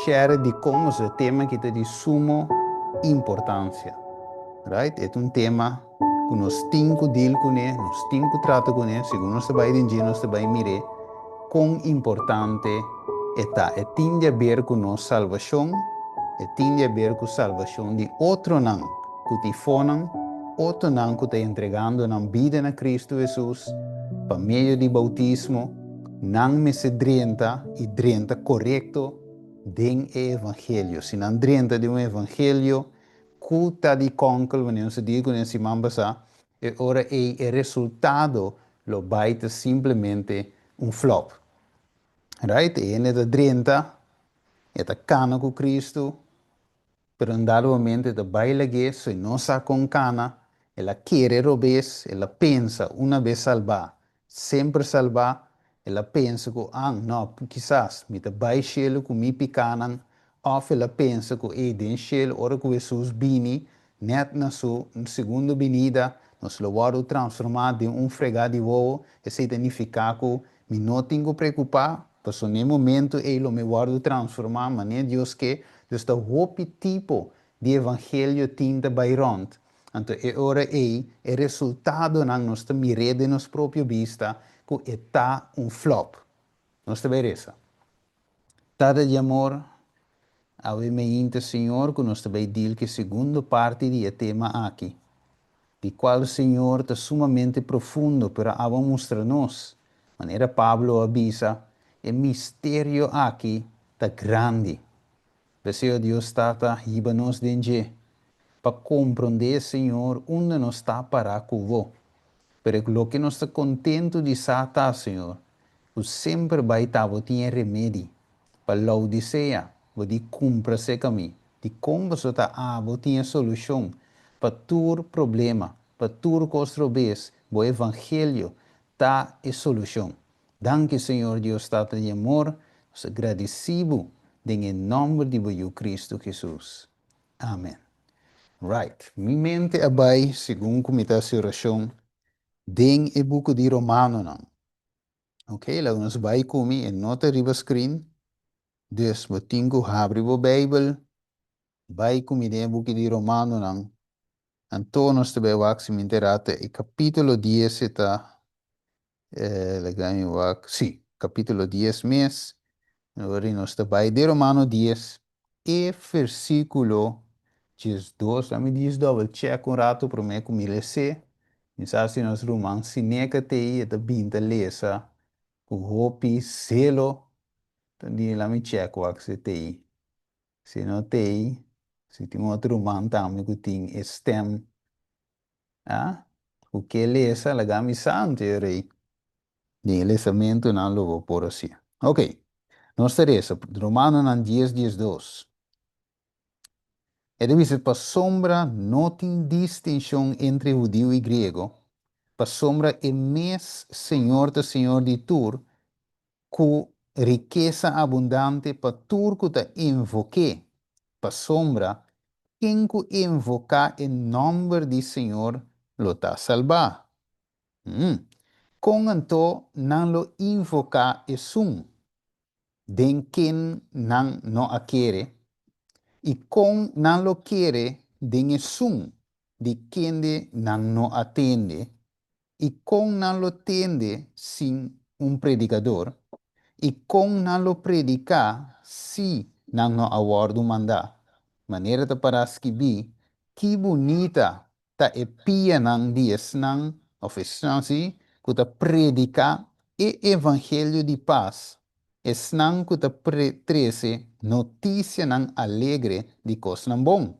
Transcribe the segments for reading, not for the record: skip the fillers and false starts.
Share dikon nos e tema aki ta di sumo importansia. Right? E ta un tema ku nos tin ku deal kuné, nos tin ku trata kuné, segun nos ta bai den dje nos ta bai mir'é kon importante e ta. E tin di aber ku nos salbashon, e tin di aber ku salbashon di otronan ku tifonan, otronan ku ta entregando nan bida na Kristu Hesus pa medio di boutismo, nan mester drenta i drenta korekto den e evangelio. Si nan drenta den un evangelio ku ta di kònkel, manera nos a di ku den siman pasá, e ora ei e resultado lo bai ta simplemente un flòp. Right? E hende ta drenta, e ta kana ku Kristu, pero un dado momento e ta bai lag'é, so e no sa kon kana, el a kere robes, el a pensa una bes salbá, semper salbá, el a pensa ku, an, no, kisas mi ta bai shelu ku mi pikánan, òf el a pensa ku, ey, den shelu ora ku Hesus bini, nèt na su segundo binida, nos lo wòrdu transformá den un fregá di wowo, esei ta nifiká ku mi no tin ku preokupá, pasobra na e momentu ei lo mi wòrdu transformá manera Dios ke. Dus ta hopi tipo di evangelio tin ta bai rònt. Anto e ora ei e resultadonan nos ta mir'é den nos propio bista ku e ta un flòp. Nos ta bai resa. Tata di amor, awe meinta Señor ku nos ta bai deal ku e segundo parti di e tema aki, di kual Señor ta sumamente profundo pero abo a mustra nos, manera Pablo a bisa, e misterio aki ta grandi. Deseo Dios Tata hiba nos den dje, pa komprondé, Señor, unda nos ta pará ku Bo. Pero loke nos ta kontentu di sa ta, Señor, ku semper bai ta Bo tin e remedi pa Laodisea, Bo di kumpra serka mi. Dikon boso ta abo tin e solushon pa tur problema, pa tur kos robes, Bo evangelio ta e solushon. Danki Señor Dios Tata di amor, nos ta gradeci Bo den e nomber di Bo Yu Cristo Jesus. Amen. Right, mi mente a bai segun cu mi ta haci oracion den e buco di Romanonan. Ok, laga nos bai cu mi, e no ta riba screen, dus bo tin cu habri bo Bijbel, bai cu mi den e buki di Romanonan, anto nos ta bai wak si mi entera ta e capitulo dies e ta Laga mi wak, sí, capítulo dies mes. Ora nos ta bai den Romano dies, e versículo 12. Laat mi dies double check un rato promé ku mi les'é. Mi sa si nos ruman Sineca t'ei, e ta bin ta lesa ku hopi zelo. Ta di, laat mi check wak si e t'ei. Si no t'ei, si tin otro ruman tambe ku tin e stem. A Ku ke lesa laga mi sa anto e rei. Den e lesamentunan lo bo por hacié. Ok, nos ta resa Romanonan dies 12. E ta bisa pasobra no tin distinshon entre hudiu i griego, pasobra e mes Señor ta Señor di tur, ku rikesa abundante pa tur ku ta invok'é, pasobra ken ku invoká e nòmber di Señor lo ta salbá. Hm. Kon anto nan lo invoká esun den ken nan no a kere? I kon nan lo kere den esun di kende nan no a tende? I kon nan lo tende sin un predikador? I kon nan lo prediká si nan no a wòrdu mandá? Manera ta pará skibí, Ki bunita ta e pianan di esnan, òf esnan, sí, ku ta prediká e evangelio di pas, esnan ku ta trese notisianan alegre di kosnan bon.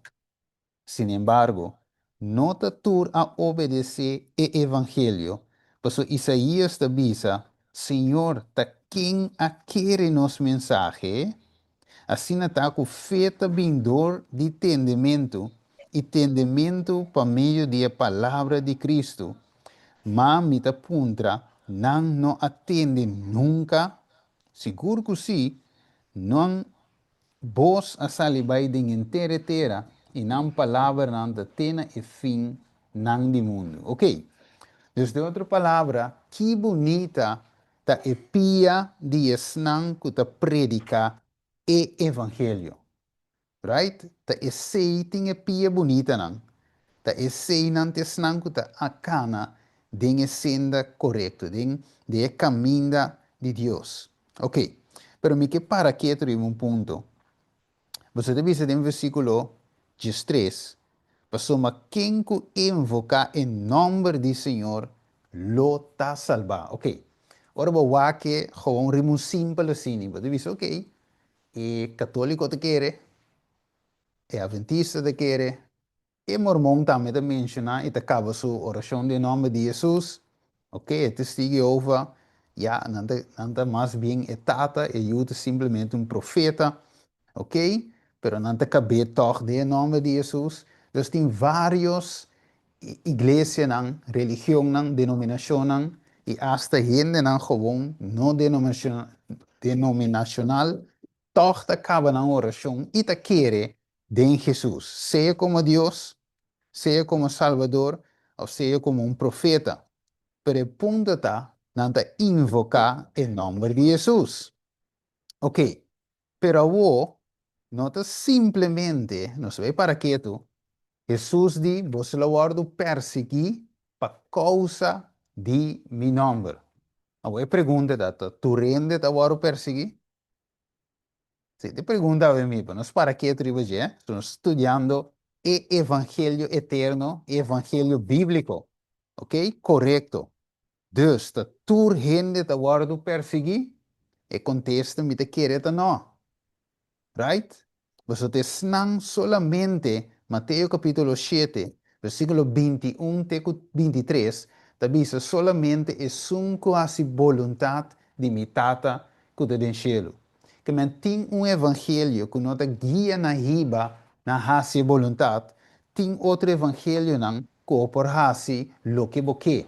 Sinembargo, no ta tur a obedesé e evangelio, pasobra Isaías ta bisa, Señor, ta ken a kere nos mensahe? Asina ta ku fe ta bin dor di tendementu, i tendementu pa medio di e palabra di Kristu. Ma mi ta puntra, nan no a tende nunka? Sigur ku sí, nan Bos a sali bai den henter e tera, i nan palabranan ta te na e fin nan di mundu. Ok. Dus den otro palabra, Ki bunita ta e pia di esnan ku ta prediká e evangelio. Right? Ta esei tin e pia bunitanan. Ta eseinan ta esnan ku ta kana den e senda korekto, den e kaminda di Dios. Ok, pero mi ke para ketu riba un punto. Boso ta bisa den versíkulo 13, Pasobra ken ku invoká e nòmber di Señor lo ta salbá. Ok, ora bo wak e gewoon riba un simpel asina, bo ta bisa, ok, e katóliko ta kere, e atventista ta kere, e mormon tambe ta menshoná i ta kaba su orashon den nòmber di Hesus. Ok, e Testigu Jehova, ya, nan ta, nan ta mas bien e tata, e yu ta simplemente un profeta. Ok, pero nan ta kab'é tòg den e nòmber di Hesus. Dus tin vários iglesianan, religionnan, denominashonnan i asta hendenan gewoon no denominashonal tòg ta kaba nan orashon i ta kere den Hesus, sea komo Dios, sea komo Salbador òf sea komo un profeta. Pero e punto ta, nan ta invoká e nòmber di Hesus. Ok, pero awor no ta simplemente, nos bai para ketu, Hesus di, Boso lo wòrdu persiguí pa kousa di mi nòmber. Awor e pregunta ta, ta tur hende ta wòrdu persiguí? Si, te pregunta awe mi, pa nos para ketu riba dje, so nos studiando e evangelio eterno, e evangelio bíbliko. Ok, korekto. Dus, ta tur hende ta wòrdu persiguí? E kontesta mi ta kere ta nò. Right? Pasobra ta esnan solamente, Mateo kapítulo 7, versíkulo 21 te ku 23, ta bisa solamente esun ku hasi boluntat di mi Tata ku ta den shelu. Ke men tin un evangelio ku no ta guia na hiba na hasi e boluntat, tin otro evangelionan ku bo por hasi loke bo ke.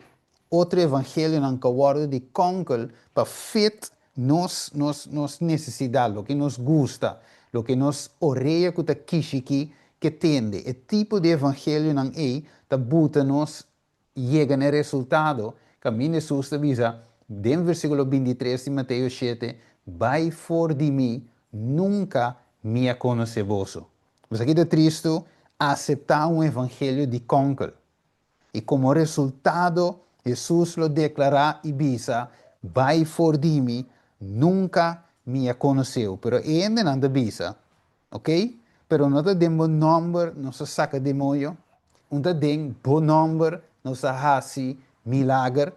Otro evangelionan ku a wòrdu di kònkel pa fit nos nos nos nesesidat, loke nos gusta, loke nos orea ku ta kishikí ke tende. E tipo di evangelionan ei ta buta nos yega na e resultado kaminda Hesus ta bisa den versíkulo 23 di Mateo 7, Bai for di mi, nunka mi a konosé boso. Bo sa ki ta tristu? Aseptá un evangelio di kònkel. I komo resultado, Hesus lo deklará i bisa, Bai for di mi, nunka mi a konosé-u. Pero e hendenan ta bisa, Ok, pero no ta den bo nòmber nos a saka demoño, un ta den bo nòmber nos a hasi milager.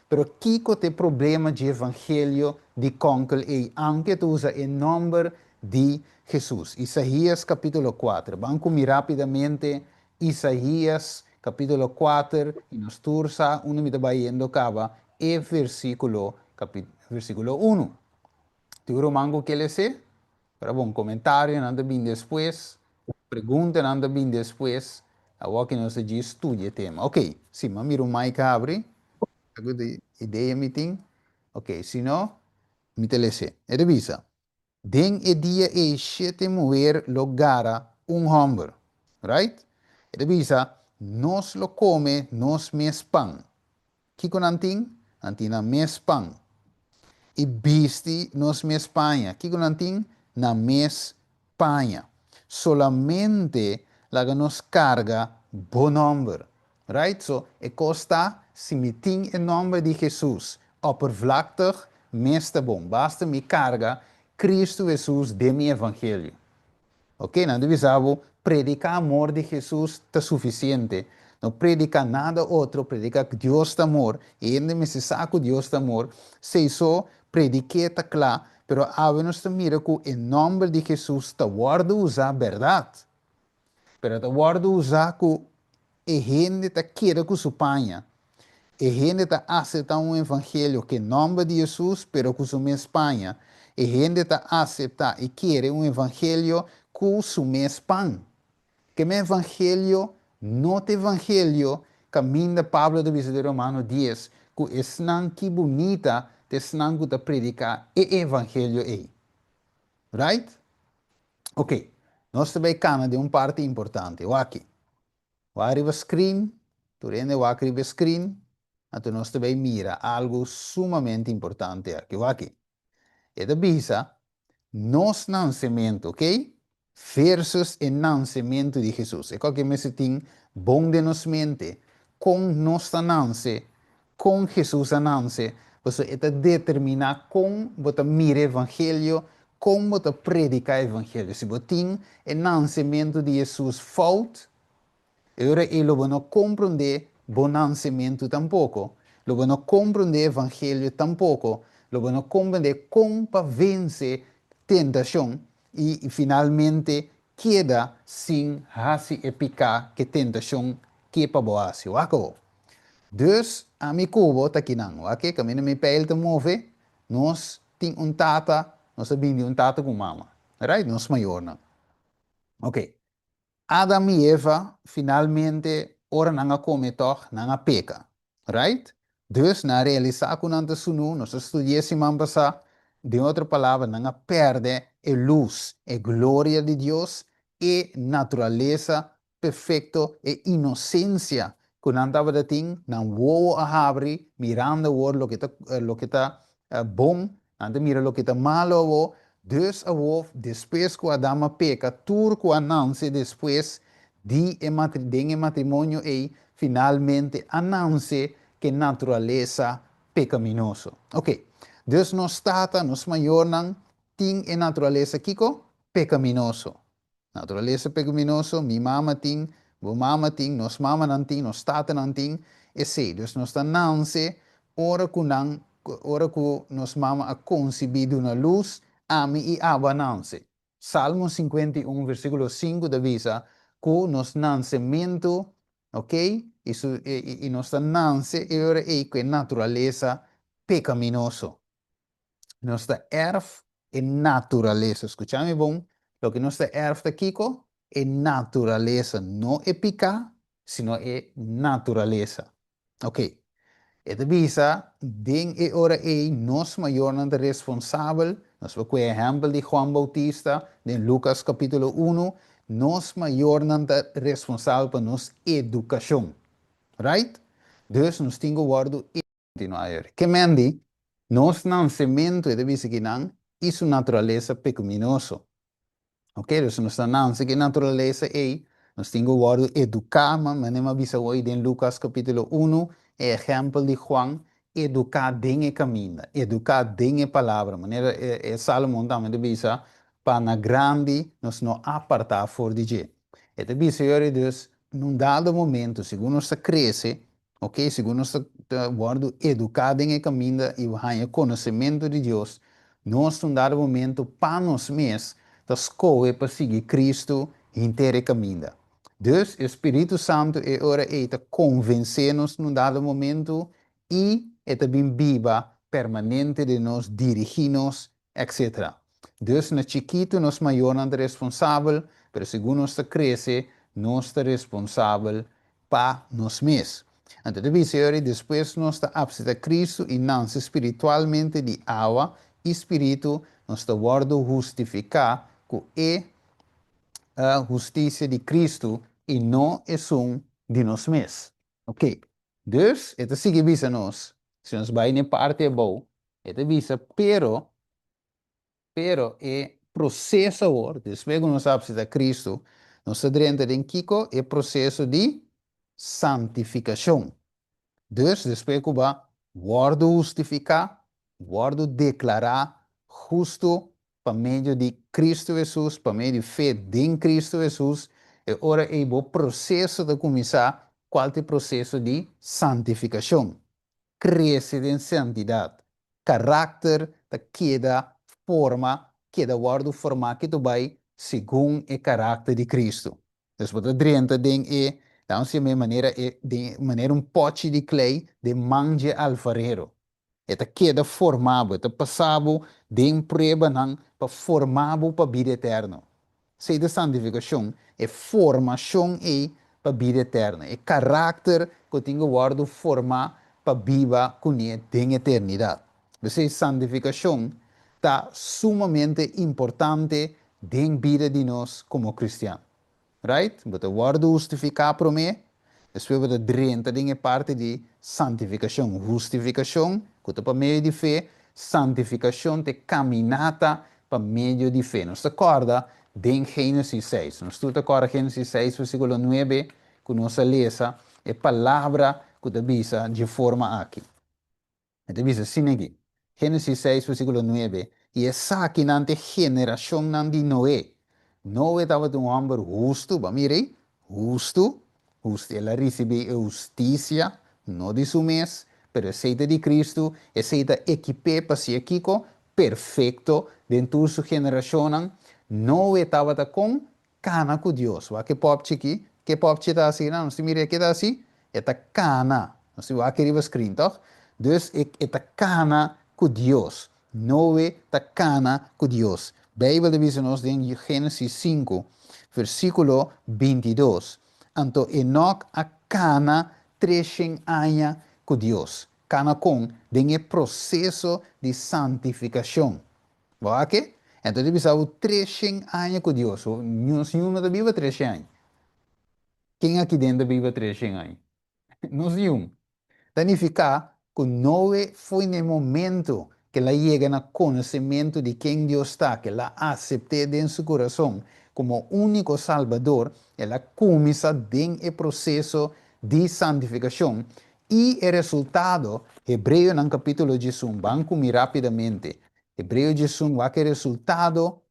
Pero kiko ta e problema dje evangelio di kònkel ei, aunke ta usa e nòmber di Hesus? Isaías kapítulo 4. Ban ku mi rápidamente Isaías kapítulo 4 i nos tur sa unda mi ta bai yendo kaba e versíkulo versíkulo 1. Tin un ruman ku ke les'é? Pero bon, komentarionan ta bin despues, preguntanan ta bin despues, awor ki nos ta djis studia e tema. Ok, si, mi a mira un mic habri, algu di idea mi tin. Ok, si no, mi ta les'é. E ta bisa, Den e dia ei shete muher lo gara un hòmber. Right? E ta bisa, Nos lo kome nos mes pan. Kiko nan tin? Nan tin nan mes pan. I bisti nos mes paña. Kiko nan tin? Nan mes paña. Solamente laga nos karga bo nòmber. Right? So, e kos ta, si mi tin e nòmber di Hesus oppervlaktig, mes ta bon. Basta mi karga Kristu Hesus den mi evangelio. Ok, nan ta bisa bo, prediká amor di Hesus ta sufisiente. No prediká nada otro, prediká ku Dios ta amor. E hende mester sa ku Dios ta amor. Seiso, predik'é ta kla, pero awe nos ta mira ku e nòmber di Hesus ta wòrdu usá bèrdat. Pero ta wòrdu usá ku e hende ta keda ku su paña. E hende ta aseptá un evangelio ku e nòmber di Hesus, pero ku su mes paña. E hende ta aseptá i kere un evangelio ku su mes pan. Keme evangelio no ta evangelio kaminda Pablo ta bisa den Romano 10 ku esnan ki bunita ta esnan ku ta prediká e evangelio ei. Right? Ok, nos ta bai kana den un parti importante. Wak aki. Wak riba screen. Tur hende wak riba e screen. Anto nos ta bai mira algu sumamente importante aki. Wak aki. E ta bisa nos nansementu, ok, versus e nansementu di Hesus. E kòke mester tin bon den nos mente kon nos ta nanse, kon Hesus a nanse, pasobra e ta determiná kon bo ta mira evangelio, kon bo ta prediká evangelio. Si bo tin e nansementu di Hesus fout, E ora ei lo bo no komprondé bo nansementu tampoko, lo bo no komprondé evangelio tampoko, lo bo no komprondé kon pa vense tentashon i finalmente keda sin hasi e piká ku e tentashon ke pa bo hasi. Wak awor. Dus, ami ku bo ta kinan. Wak e kaminda mi peil ta move, nos tin un tata, nos a bini di un tata ku un mama. Right? Nos mayornan. Oké. Adam i Eva finalmente ora nan a come tog nan a peca, right? Dus nan a realisa cu nan ta sunu, nos a studia siman pasa, den otro palabra nan a perde e luz, e gloria di Dios, e naturalesa perfecto, e inocencia cu nan tabata tin, nan wowo a habri mirando awor loke ta loke ta bon, nan ta mira loke ta malo awor, dus awor despues cu Adam a peca tur cu a nance despues di e den e matrimonio ey finalmente a nance cu e naturalesa pecaminoso. Ok, dus nos tata, nos mayornan tin e naturalesa kico? Pecaminoso. Naturalesa pecaminoso, mi mama tin, bo mama tin, nos mamanan tin, nos tatanan tin, esey. Dus nos ta nance ora cu nan, ora cu nos mama a concibi duna luz, ami y abo a nance. Salmo 51 versiculo 5 ta bisa cu nos nancemento, ok, y su, y nos ta nance e ora ey cu e naturalesa pecaminoso. Nos ta erf e naturalesa. Skucha mi bon, loke nos ta erf ta kiko? E naturalesa, no e piká, sino e naturalesa. Ok. E ta bisa, den e ora ei nos mayornan ta responsabel, nos por kue ehèmpel di Juan Bautista den Lukas kapítulo unu, nos mayornan ta responsabel pa nos edukashon. Right? Dus nos tin ku wòrdu. Continua ayer. Ke men di, Nos nansementu, e ta bisa ki nan, i su naturalesa pecaminoso. Ok, dus nos ta nanse ku e naturalesa ei, nos tin ku wòrdu eduká, ma manera mi a bisa hoy den Lukas kapítulo unu, e ehèmpel di Juan, eduká den e kaminda, eduká den e palabra, manera e Salomon tambe ta bisa, pa na grandi nos no apartá for di dje. E ta bisa yori dus, na un dado momento, segun nos ta krese, Ok, segun nos ta wòrdu eduká den e kaminda i haña konosementu di Dios, nos ta un dado momento pa nos mes ta skohe pa sigui Kristu henter e kaminda. Dus, e Spiritu Santu e ora ei ta konvensé nos na un dado momento i e ta bin biba permanente den nos, dirigí nos etc. Dus na chikitu nos mayornan ta responsabel, pero segun nos ta krese, nos ta responsabel pa nos mes. Anto ta bisa yori despues nos ta apseta Kristu i nanse spiritualmente di awa i spiritu, nos ta wòrdu hustifiká ku e hustisia di Kristu i no esun di nos mes. Ok, dus e ta sigui bisa nos, si nos bai na e parti abou, e ta bisa, pero, pero e proseso awor, despues ku nos a apseptá Kristu, nos ta drenta den kiko? E proseso di santifikashon. Dus, despues ku bo a wòrdu hustifiká, wòrdu deklará hustu pa medio di Kristu Hesus, pa medio di fe den Kristu Hesus, e ora ei bo proseso ta kuminsá, kual ta e proseso di santifikashon. Krese den santidat. Karakter ta keda forma, keda wòrdu formá kitu bai segun e karakter di Kristu. Dus bo ta drenta den e, laga nos yam'é manera e, den manera un pòchi di klei den man dje alfarero. E ta keda forma bo, e ta pasa bo den pruebanan pa forma bo pa bida eterno. Esei ta santifikashon, e formashon ei pa bida eterno, e karakter ku tin ku wòrdu formá pa biba kuné den eternidat. P'esei santifikashon ta sumamente importante den bida di nos komo kristian. Right? Bo ta wòrdu hustifiká promé. Despues bo ta drenta den e parti di santifikashon. Hustifikashon, ku ta pa medio di fe, santifikashon ta e kaminata pa medio di fe. Nos ta kòrda den Génesis seis. Nos tur ta kòrda Génesis seis versíkulo nuebe ku nos a lesa e palabra ku ta bisa dje forma aki. E ta bisa asina aki, Génesis seis versíkulo nuebe, I esakinan ta e generashonnan di Noe. Noe tabata un hòmber hustu, bo a mira ei? Hustu, hustu, el a risibí e hustisia, no di su mes, pero esei ta di Kristu, esei ta ekip'é pa siña kiko? Perfekto den tur su generashonnan. Noe tabata kon? Kana ku Dios. Wak e pòpchi aki. Ke pòpchi ta hasi nan? Nos tin mira ke ta hasi? E ta kana. Nos tin wak riba screen, tòg? Dus e e ta kana ku Dios. Noe ta kana ku Dios. Beibel ta bisa nos den Génesis sinku, versíkulo 22, Anto Enòk a kana treshen aña ku Dios. Kana kon? Den e proseso di santifikashon. Bo a ke? Enton ta bisa bo 300 aña ku Dios. So, nos niun no ta biba 300 aña. Ken aki den ta biba 300 aña? Nos niun. Ta nifiká ku Noe foi na e momento ku el a yega na konosementu di ken Dios ta, ku el a asept'é den su kurason komo úniko Salbador, el a kuminsá den e proseso di santifikashon. I e resultado, Hebreonan kapítulo 11, ban ku mi rápidamente, Hebreo 11 wak e resultado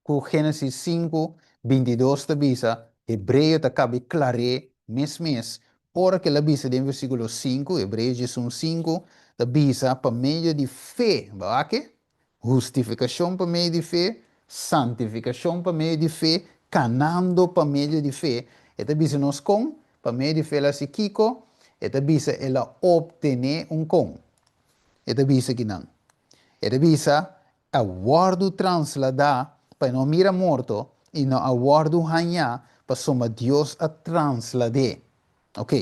ku Génesis 5, 22 ta bisa, Hebreo ta kabe klar'é mes mes ora ku el a bisa den versíkulo 5, Hebreo 11, 5, ta bisa pa medio di fe, bo wak e? Hustifikashon pa medio di fe, santifikashon pa medio di fe, kanando pa medio di fe. E ta bisa nos kon? Pa medio di fe el a hasi kiko? E ta bisa el a optené un kon. E ta bisa kinan. E ta bisa, a wòrdu transladá pa e no mira morto i no a wòrdu hañá pasobra Dios a translad'é. Ok.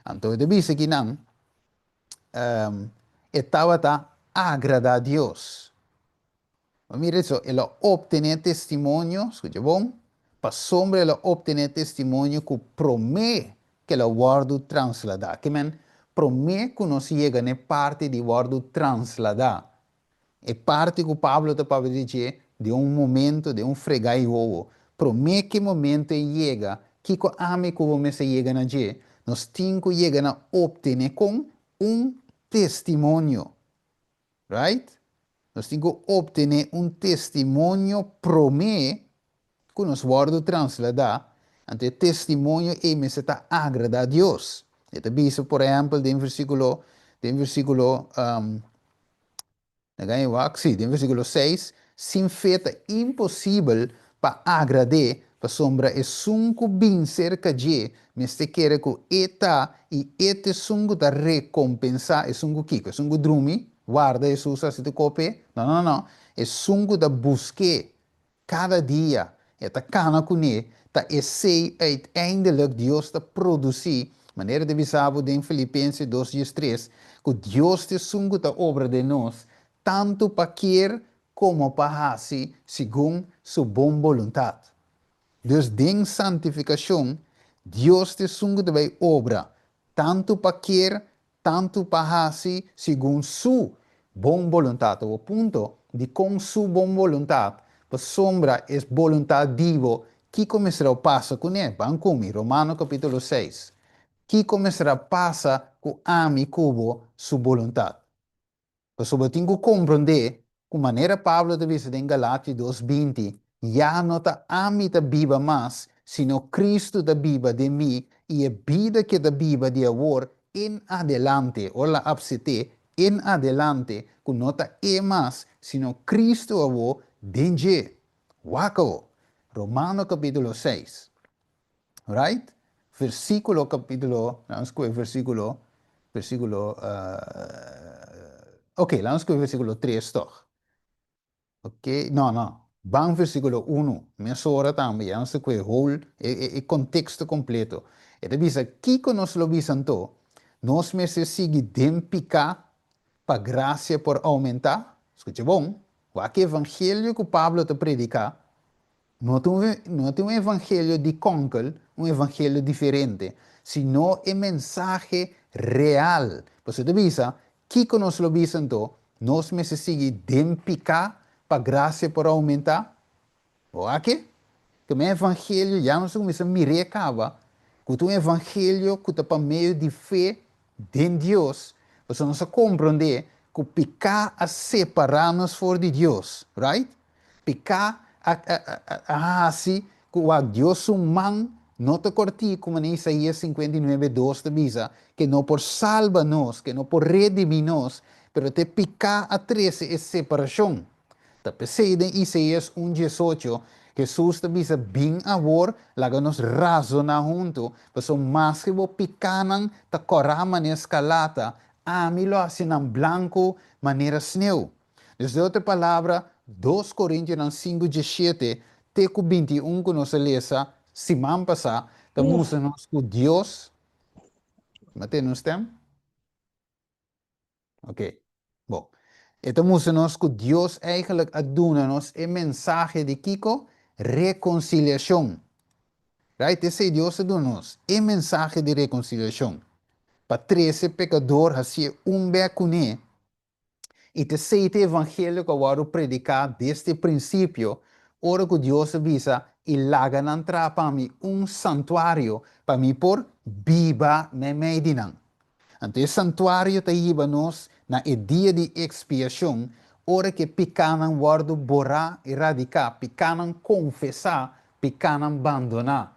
Anto e ta bisa kinan, e tabata agradá Dios. Bo mira eso, el a obtené testimonio, skucha bon, pasobra el a obtené testimonio ku promé ku el a wòrdu transladá. Ke men, promé ku nos yega na e parti di wòrdu transladá, e parti ku Pablo ta papia di dje, den un momento, den un fregá i wowo, promé ku e momento ei yega, kiko ami ku bo mester yega na dje? Nos tin ku yega na obtené kon? Un testimonio. Right? Nos tin ku obtené un testimonio promé ku nos wòrdu transladá, anto e testimonio ei mester ta agradá Dios. E ta bisa, por ehèmpel, den versíkulo, den versíkulo, laga mi wak, sí, den versíkulo 6, Sin fe ta imposibel pa agrad'é, pasobra esun ku bin serka dje mester kere ku e ta i e ta esun ku ta rekompensá esun ku kiko? Esun ku drumi, warda Hesus hasi tur kope? No, no, no. Esun ku ta busk'é kada dia, e ta kana kuné, ta esei uiteindelijk Dios ta produsí, manera ta bisa bo den Filipense dos 13, ku Dios ta esun ku ta obra den nos, tantu pa kier komo pa hasi segun su bon boluntat. Dus den santifikashon, Dios ta esun ku ta bai obra, tantu pa kier, tantu pa hasi segun su bon boluntat. Awor punto dikon su bon boluntat? Pasobra es boluntat di bo, kiko mester a pasa kuné? Ban ku mi, Romano kapítulo 6. Kiko mester a pasa ku ami ku bo su boluntat? Pasobra bo tin ku komprondé ku manera Pablo ta bisa den Galatio 2, 20, Ya no ta ami ta biba mas, sino Kristu ta biba den mi, i e bida ke ta biba di awor en adelante, ora la apset'é, en adelante, ku no ta e mas, sino Kristu awor den dje. Wak awor, Romano kapítulo 6. Right? Versíkulo kapítulo, laat ons koe versíkulo, versíkulo, uh, ok, laat ons koe versíkulo 3 toch. Ok, no, no, ban versíkulo 1, mesora tambe, ya nos ta koe whole, e, e, e konteksto kompleto. E ta bisa, kiko nos lo bisa anto? Nos mester sigui den piká pa grasia por oumentá? Skucha bon, wak e evangelio ku Pablo ta prediká. No ta un, no ta un evangelio di konkel, un evangelio diferente, sino e mensahe real. Pasobra ta bisa, kiko nos lo bisa anto? Nos mester sigui den piká pa grasia por oumentá? Bo wak? Ku e evangelio ya nos a kuminsá mir'é kaba, ku ta un evangelio ku ta pa medio di fe den Dios, pasobra nos a komprondé ku piká a separá nos for di Dios, right? Piká a a hasi ku wak Dios su man no ta kòrtiku, manera Isaías 59:2 ta bisa, ke no por salba nos, ke no por redimí nos, pero ta e piká a trese e separashon. Ta p'esei den Isaías 1:18, Hesus ta bisa, Bin awor, laga nos razoná huntu, pasobra maske bo pikánan ta kòrá manera skarlata, ami lo hasi nan blanku manera sneu. Dus den otro palabra, 2 Korintionan 5:17 te ku 21 ku nos a lesa siman pasá ta mustra nos ku Dios. M'a tene un stèm? Ok, bon. E ta mustra nos ku Dios eigenlijk a duna nos e mensahe di kiko? Rekonsiliashon. Right? Esei Dios a duna nos, e mensahe di rekonsiliashon. Pa trese pekador hasié un bek kuné. I ta esei ta e evangelio ku a wòrdu prediká desde e prinsipio, ora ku Dios a bisa, I laga nan traha pa mi un santuario pa mi por biba meimei di nan. Anto e santuario ta hiba nos na e dia di ekspiashon, ora ku e pikánan wòrdu borá i radiká, pikánan konfesá, pikánan bandoná.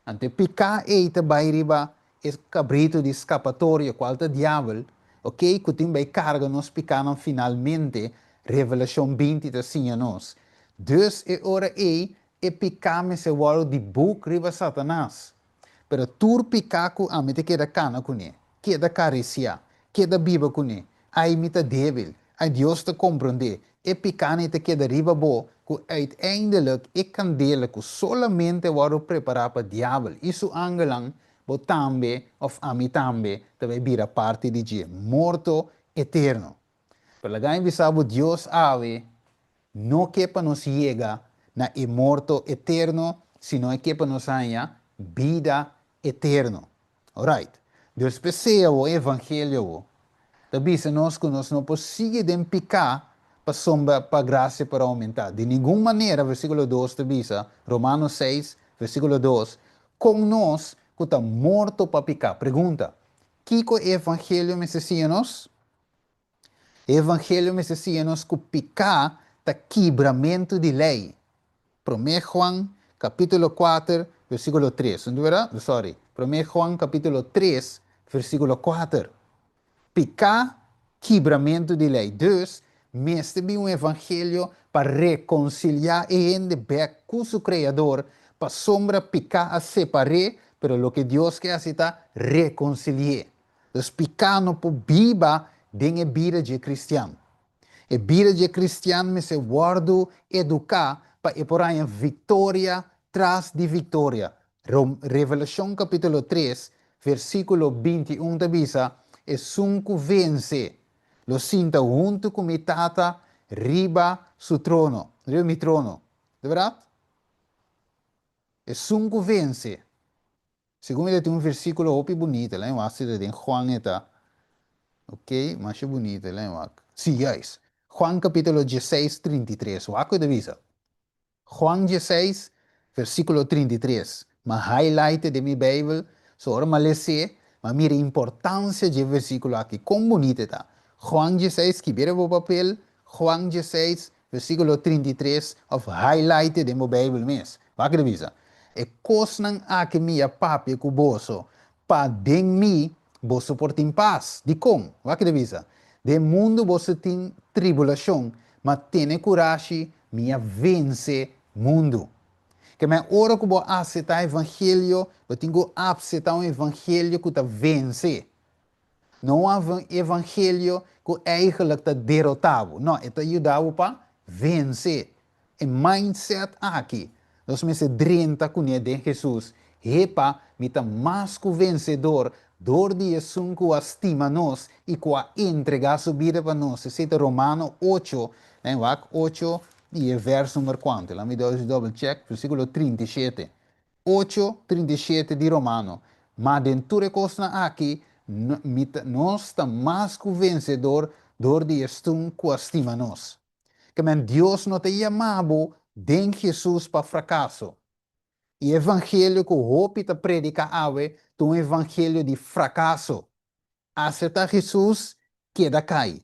Anto e piká ei ta bai riba e kabritu di skapatorio, kual ta Diabel, oke, ku tin bai karga nos pikánan finalmente, Revelashon 20 ta siña nos. Dus e ora ei e piká mester wòrdu di buk riba Satanas. Pero tur piká ku ami ta keda kana kuné, keda karisiá, keda biba kuné, ai mi ta débil, ai Dios ta komprondé, e pikánan ta keda riba bo ku uiteindelijk e kandela ku solamente a wòrdu prepará pa diabel i su angelnan, bo tambe òf ami tambe ta bai bira parti di dje, morto eterno. Pero laga mi bisa bo Dios awe no ke pa nos yega na e morto eterno, sino e ke pa nos haña bida eterno. Alright. Dios p'esei awo, e evangelio awo, ta bisa nos ku nos no por sigui den piká pasobra pa grasia por oumentá. Di ningun manera, versíkulo 2 ta bisa, Romanos 6, versíkulo 2, kon nos ku ta morto pa piká. Pregunta, Kiko e evangelio mester siña nos? E evangelio mester siña nos ku piká ta kibramentu di lei. Promé Juan kapítulo 4 versíkulo 3. No ta bèrdat? Sòri. Promé Juan kapítulo 3 versíkulo 4. Piká, kibramentu di lei. Dus, mester bin un evangelio pa rekonsiliá e hende bèk ku su Kreador, pasobra piká a separ'é, pero loke Dios ke hasi ta rekonsili'é. Dus piká no por biba den e bida dje kristian. E bida dje kristian mester wòrdu eduká pa e por haña viktoria tras di viktoria. Revelashon kapítulo 3, versíkulo 21 ta bisa, Esun ku vense lo sinta huntu ku mi Tata riba su trono, riba mi trono. Ta bèrdat? Esun ku vense. Segun mi ta tin un versíkulo hopi bunita, lain wak si ta den Juan e ta. Ok, masha bunita, lain wak. Sí, juist. Juan kapítulo 16, 33. Wak ku e ta bisa. Juan 16, versíkulo 33. M'a highlight e den mi Beibel, so ora m'a les'é, m'a mira e importansia dje versíkulo aki, kon bunita e ta. Juan 16, skib'é riba bo papel, Juan 16, Versíkulo 33, òf highlight den bo Beibel mes. Wak e ta bisa, E kosnan aki mi a papia ku boso, pa den mi boso por tin pas. Dikon? Wak e ta bisa, Den mundu boso tin tribulashon, ma tene kurashi, mi a vense mundu. Ke men ora ku bo aseptá evangelio, bo tin ku apseptá un evangelio ku ta vense. No un evangelio ku eigenlijk ta derotá bo. No, e ta yuda bo pa vense. E mindset aki, nos mester drenta kuné den Hesus. Hepa, mi ta mas ku vensedor dor di esun ku a stima nos i ku a entregá su bida pa nos. Esei ta Romano 8, wak 8. i e vers number kuantu? Laat mi double check, versíkulo 37. 8, 37 di Romano. Ma den tur e kosnan aki, nos ta mas ku vensedor dor di Esun ku a stima nos. Ke men Dios no ta yama bo den Hesus pa frakaso. E evangelio ku hopi ta prediká awe ta un evangelio di frakaso. Aseptá Hesus, keda kai.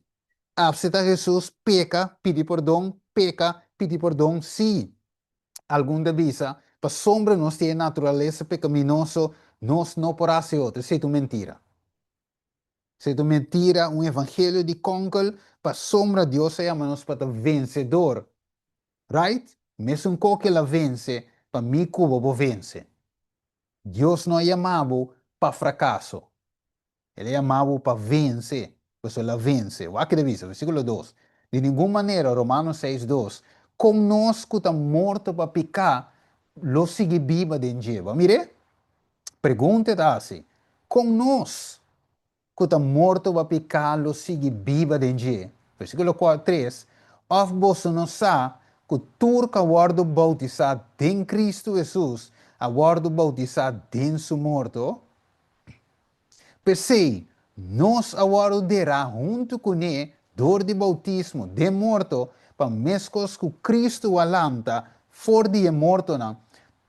Aseptá Hesus, peka, pidi pordon, peka, pidi pordon, sí. Algun ta bisa, pasobra nos tin e naturalesa pekaminoso, nos no por hasi otro. Esei ta un mentira. Esei ta un mentira, un evangelio di konkel, pasobra Dios a yama nos pa ta vensedor. Right? Mesun koke el a vense, pa mi ku bo bo vense. Dios no a yama bo pa frakaso. El a yama bo pa vense, pasobra el a vense. Wak ke ta bisa, versíkulo 2. Di ningun manera, Romanos 6, 2, kon nos ku ta morto pa piká lo sigui biba den dje? Bo a mir'é? Pregunta e ta hasi, Kon nos ku ta morto pa piká lo sigui biba den dje? Versíkulo 3, Òf boso no sa ku tur ku a wòrdu boutisá den Kristu Hesus a wòrdu boutisá den su morto? P'esei, nos a wòrdu derá huntu kuné dor di boutismo den morto, pa meskos ku Kristu a lanta for di e mortonan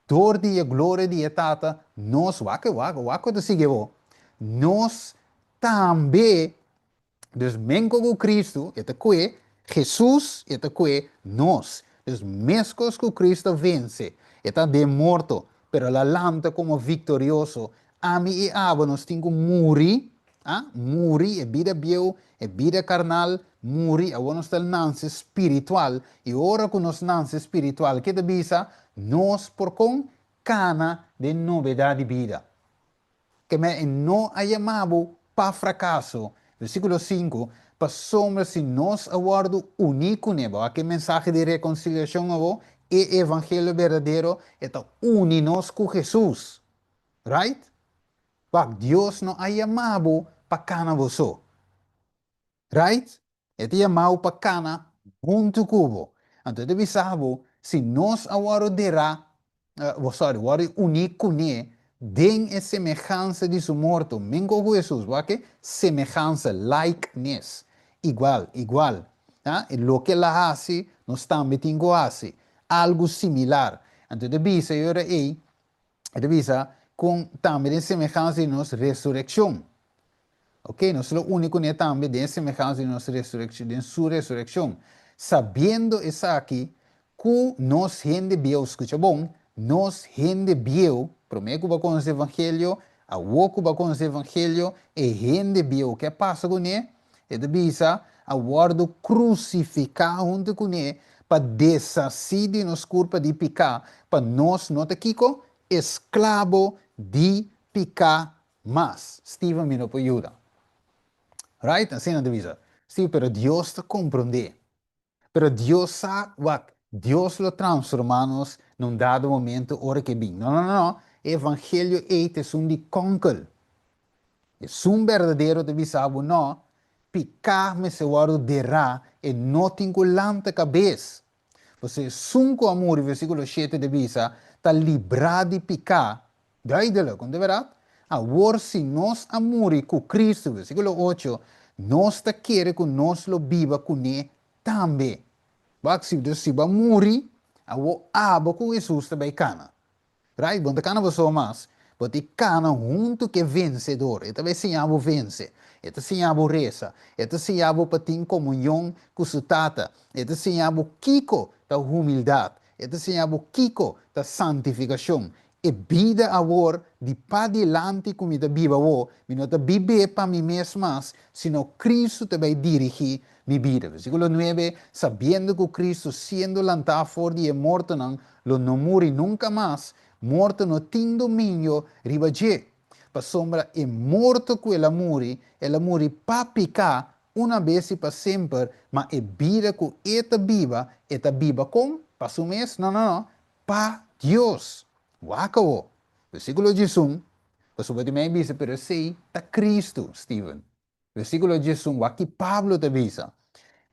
dor di e gloria di e Tata, nos, wak, wak, wak ku ta sigui awor, nos tambe. Dus menko ku Kristu, e ta kue Hesus, e ta kue nos. Dus meskos ku Kristu a vense, e ta den morto, pero el a lanta komo viktorioso, ami i abo nos tin ku muri, a, muri e bida bieu, e bida karnal, muri, awor nos ta nanse spiritual, i ora ku nos nanse spiritual, ke ta bisa? Nos por kon kana den nobedat di bida. Keme e no a yama bo pa frakaso. Versíkulo 5, Pasobra si nos a wòrdu uní kuné, bo wak e mensahe di rekonsiliashon awor, e evangelio berdadero, e ta uni nos ku Hesus. Right? Wak, Dios no a yama bo pa kana bo so. Right? E ta yama bo pa kana huntu ku bo. Anto e ta bisa bo, si nos a wòrdu derá, sorry, wòrdu uní kuné den e semehansa di su morto, menko ku Hesus, wak e semehansa, likeness, igual, igual. Ha? E loke el a hasi, nos tambe tin ku hasi. Algu similar. Anto e ta bisa e ora ei, e ta bisa, kon tambe den semehansa di nos resurekshon. Ok, nos lo uni kuné tambe den e semehansa di nos resurekshon, den su resurekshon, sabiendo esaki, ku nos hende bieu, skucha bon, nos hende bieu, promé ku bo a konosé evangelio, awor ku bo a konosé evangelio, e hende bieu, ke a pasa kuné? E ta bisa, a wòrdu krusifiká huntu kuné pa deshasí di nos kurpa di piká, pa nos no ta kiko? Esklabo di piká Mas, Steven mi no por yuda. Right? Asina ta bisa. Sí, pero Dios ta komprondé. Pero Dios sa, wak, Dios lo transformá nos na un dado momento ora ku e bin. No, no, no, no. E evangelio ei ta esun di kònkel. Esun berdadero ta bisa bo, no, piká mester wòrdu derá, e no tin ku lanta kabes. Pasobra esun ku a muri, versíkulo 7 ta bisa, ta librá di piká. Duidelijk, kon ta bèrdat? Awor si nos a muri ku Kristu, versíkulo 8, nos ta kere ku nos lo biba kuné tambe. Wak, si dus si bo a muri, awor abo ku Hesus ta bai kana. Right, bo no ta kana bo so mas, bo ta kana huntu ku e vensedor. E ta bai siña bo vense, e ta siña bo resa, e ta siña bo pa tin komunion ku su Tata, e ta siña bo kiko ta humildat, e ta siña bo kiko ta santifikashon. E bida awor di padilanti ku mi ta biba awor, mi no ta bib'é pa mi mes mas, sino Kristu ta bai dirigí mi bida. Versíkulo 9, Sabiendo ku Kristu siendo lantá for di e mortonan, lo no muri nunka mas, morto no tin dominio riba dje. Pasobra e morto ku el a muri, el a muri pa piká una bes i pa semper, ma e bida ku e ta biba, e ta biba kon? Pa su mes? No, no, no, pa Dios. Wak awo, versíkulo 11, pasobra tin mei bisa, pero esei ta Kristu, Steven. Versíkulo 11, wak ki Pablo ta bisa,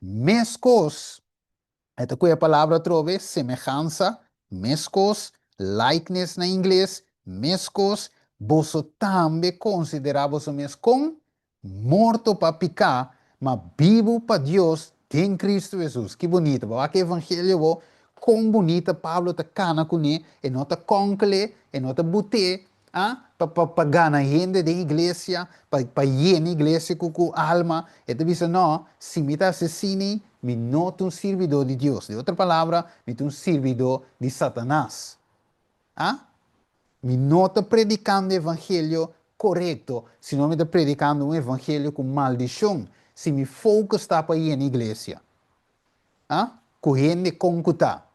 Meskos. E ta ku e palabra atrobe, semehansa, meskos, likeness na ingles, meskos, boso tambe konsiderá boso mes kon morto pa piká, ma bibu pa Dios den Kristu Hesus. Ki bunita! Bo wak e evangelio bo, kon bunita Pablo ta kana kuné, e no ta kònkele, e no ta but'é, a pa pa pa gana hende den iglesia, pa pa yena iglesia ku ku alma. E ta bisa, No, si mi ta hasi asina, mi no ta un sirbidó di Dios. Den otro palabra, mi ta un sirbidó di Satanas. A Mi no ta predikando evangelio korekto, sino mi ta predikando un evangelio ku maldishon, si mi focus ta pa yena iglesia. A Ku hende kon ku ta.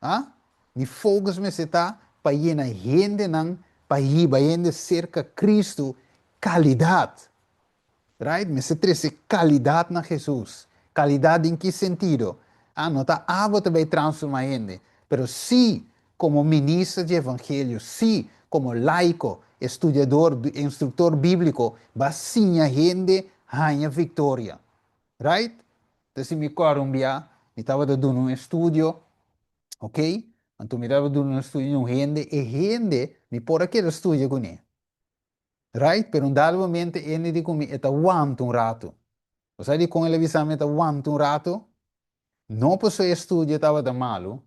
A Mi focus mester ta pa yena hendenan, pa hiba hende serka Cristo, kalidat. Right? Mester trese kalidat na Jesus. Kalidat den ki sentido? A No ta abo ta bay transforma hende, pero si komo minister di evangelio, si komo laiko, estudiador, instruktor bíbliko, ba siña hende haña viktoria. Right? Ta si mi kòrda un bia, mi tabata duna un estudio, ok? Anto mi tabata duna un estudio di un hende, e hende mi por a keda studia kuné. Right? Pero un dado momento e hende di ku mi e ta wanta un ratu. Bo sa dikon el a bisa mi e ta wanta un ratu? No pasobra e estudio tabata malu,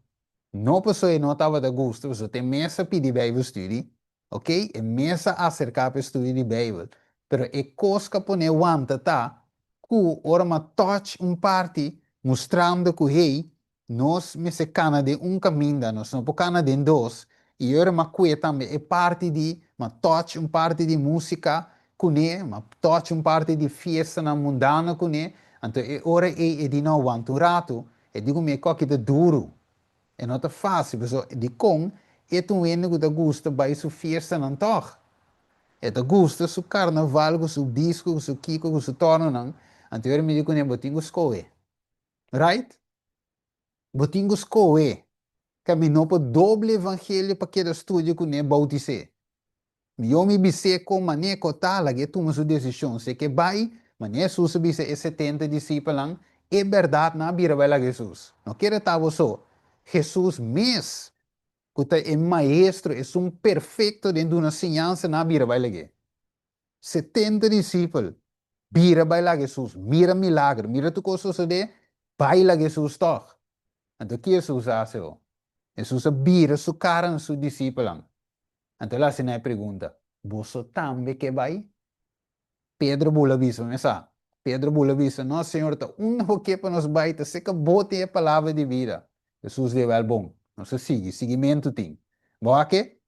no pasobra e no tabata gusta, pasobra te mes a pidi Bijbelstudie, Ok, e mes a aserká pa e studio di Beibel, pero e kos ku a pon'é wanta ta ku ora m'a touch un parti mustrando ku hey, nos mester kana den un kaminda, nos no por kana den dos, i ora m'a kue tambe e parti di m'a touch un parti di músika kuné, m'a touch un parti di fiestanan mundano kuné, anto e ora ei e di no wanta un ratu, e di ku mi e koki ta duru. E no ta fácil, pasobra dikon e ta un hende ku ta gusta bai su fiestanan tòg? E ta gusta su karnaval ku su disko, ku su kiko, ku su tòrnonan. Anto ora mi di kuné, bo tin ku skohe. Right? Bo tin ku skohe. Ka mi no por doble evangelio pa keda studia kuné, boutis'é. Mihó mi bis'é kon manera ku ta, lag'é tuma su desishon. Si e ke bai, manera Hesus a bisa e 70 disipelnan, e bèrdat nan a bira bai laga Hesus. No kere ta bo so. Hesus mes, ku ta e Maestro, esun perfekto den duna siñansa, nan a bira bai lag'é. 70 disipel bira bai laga Hesus, mira milager, mira tur kos sosodé, bai laga Hesus tòg. Anto ki Hesus a hasi ho? Hesus a bira su kara na su disipelnan. Anto el hasi nan e pregunta, Boso tambe ke bai? Pedro bula bisa, Mi sa. Pedro bula bisa, No, Señor, ta unda bo ke pa nos bai? Ta seka bo tin e palabra di bida. Hesus di, Wèl bon, nos a sigui, siguimentu tin. Bo a ke?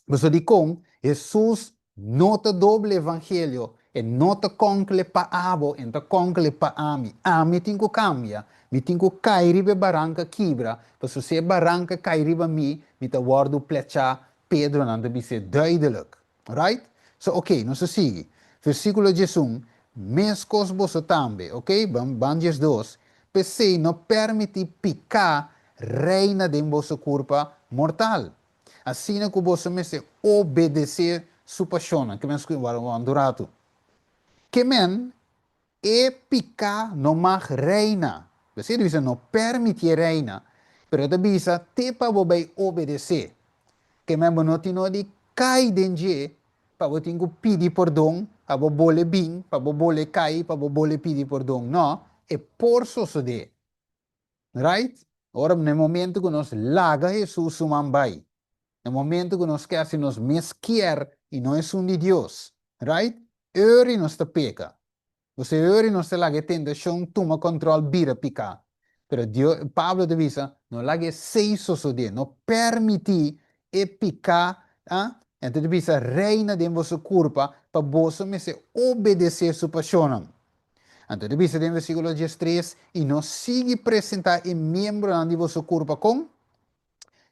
Pasobra dikon Hesus no ta doble evangelio, e no ta kònkle pa abo, e no ta kònkle pa ami. Ami tin ku kambia, mi tin ku kai riba e baranka kibra, pasobra si e baranka kai riba mi, mi ta wòrdu plechá, Pedro nan ta bis'é duidelijk. Right? So, oké, nos ta sigui. Versíkulo 11, Meskos boso tambe, oké, ban ban 12, P'esei no pèrmití piká reina den boso kurpa mortal. Asina ku boso mester obedesé su pashonnan. Ke men skucha wak un ratu. Ke men e piká no mag reina. P'esei e ta bisa no pèrmitié reina, pero e ta bisa te pa bo bai obedesé. Ke men bo no tin no di kai den dje pa bo tin ku pidi pordon, pa bo bole bin, pa bo bole kai, pa bo bole pidi pordon. No, e por sosodé. Right? Ora na e momento ku nos laga Hesus su man bai, na e momento ku nos ke hasi nos mes kier i no esun di Dios, right? Eur i nos ta peka. Bo eur i nos ta laga e tentashon tuma kòntròl bira piká. Pero Dios, Pablo ta bisa, no laga esei sosodé, no pèrmití e piká, ah, anto ta bisa, reina den boso kurpa pa boso mester obedesé su pashonnan. Anto ta bisa den versíkulo 13, I no sigui presentá e miembronan di boso kurpa kon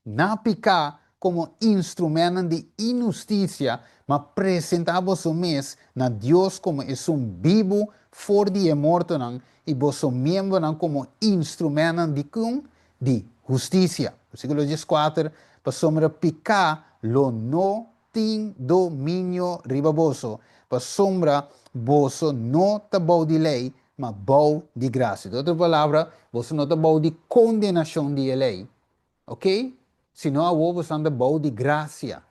na piká komo instrumennan di inhustisia, ma presentá boso mes na Dios komo esun bibu for di e mortonan, i boso miembronan komo instrumennan di kon? Di hustisia. Versíkulo 14, Pasobra piká lo no tin dominio riba boso, pasobra boso no ta bou di lei, ma bou di grasia. Den otro palabra, boso no ta bou di kondenashon di e lei, ok? Sino awor boso ta bou di grasia.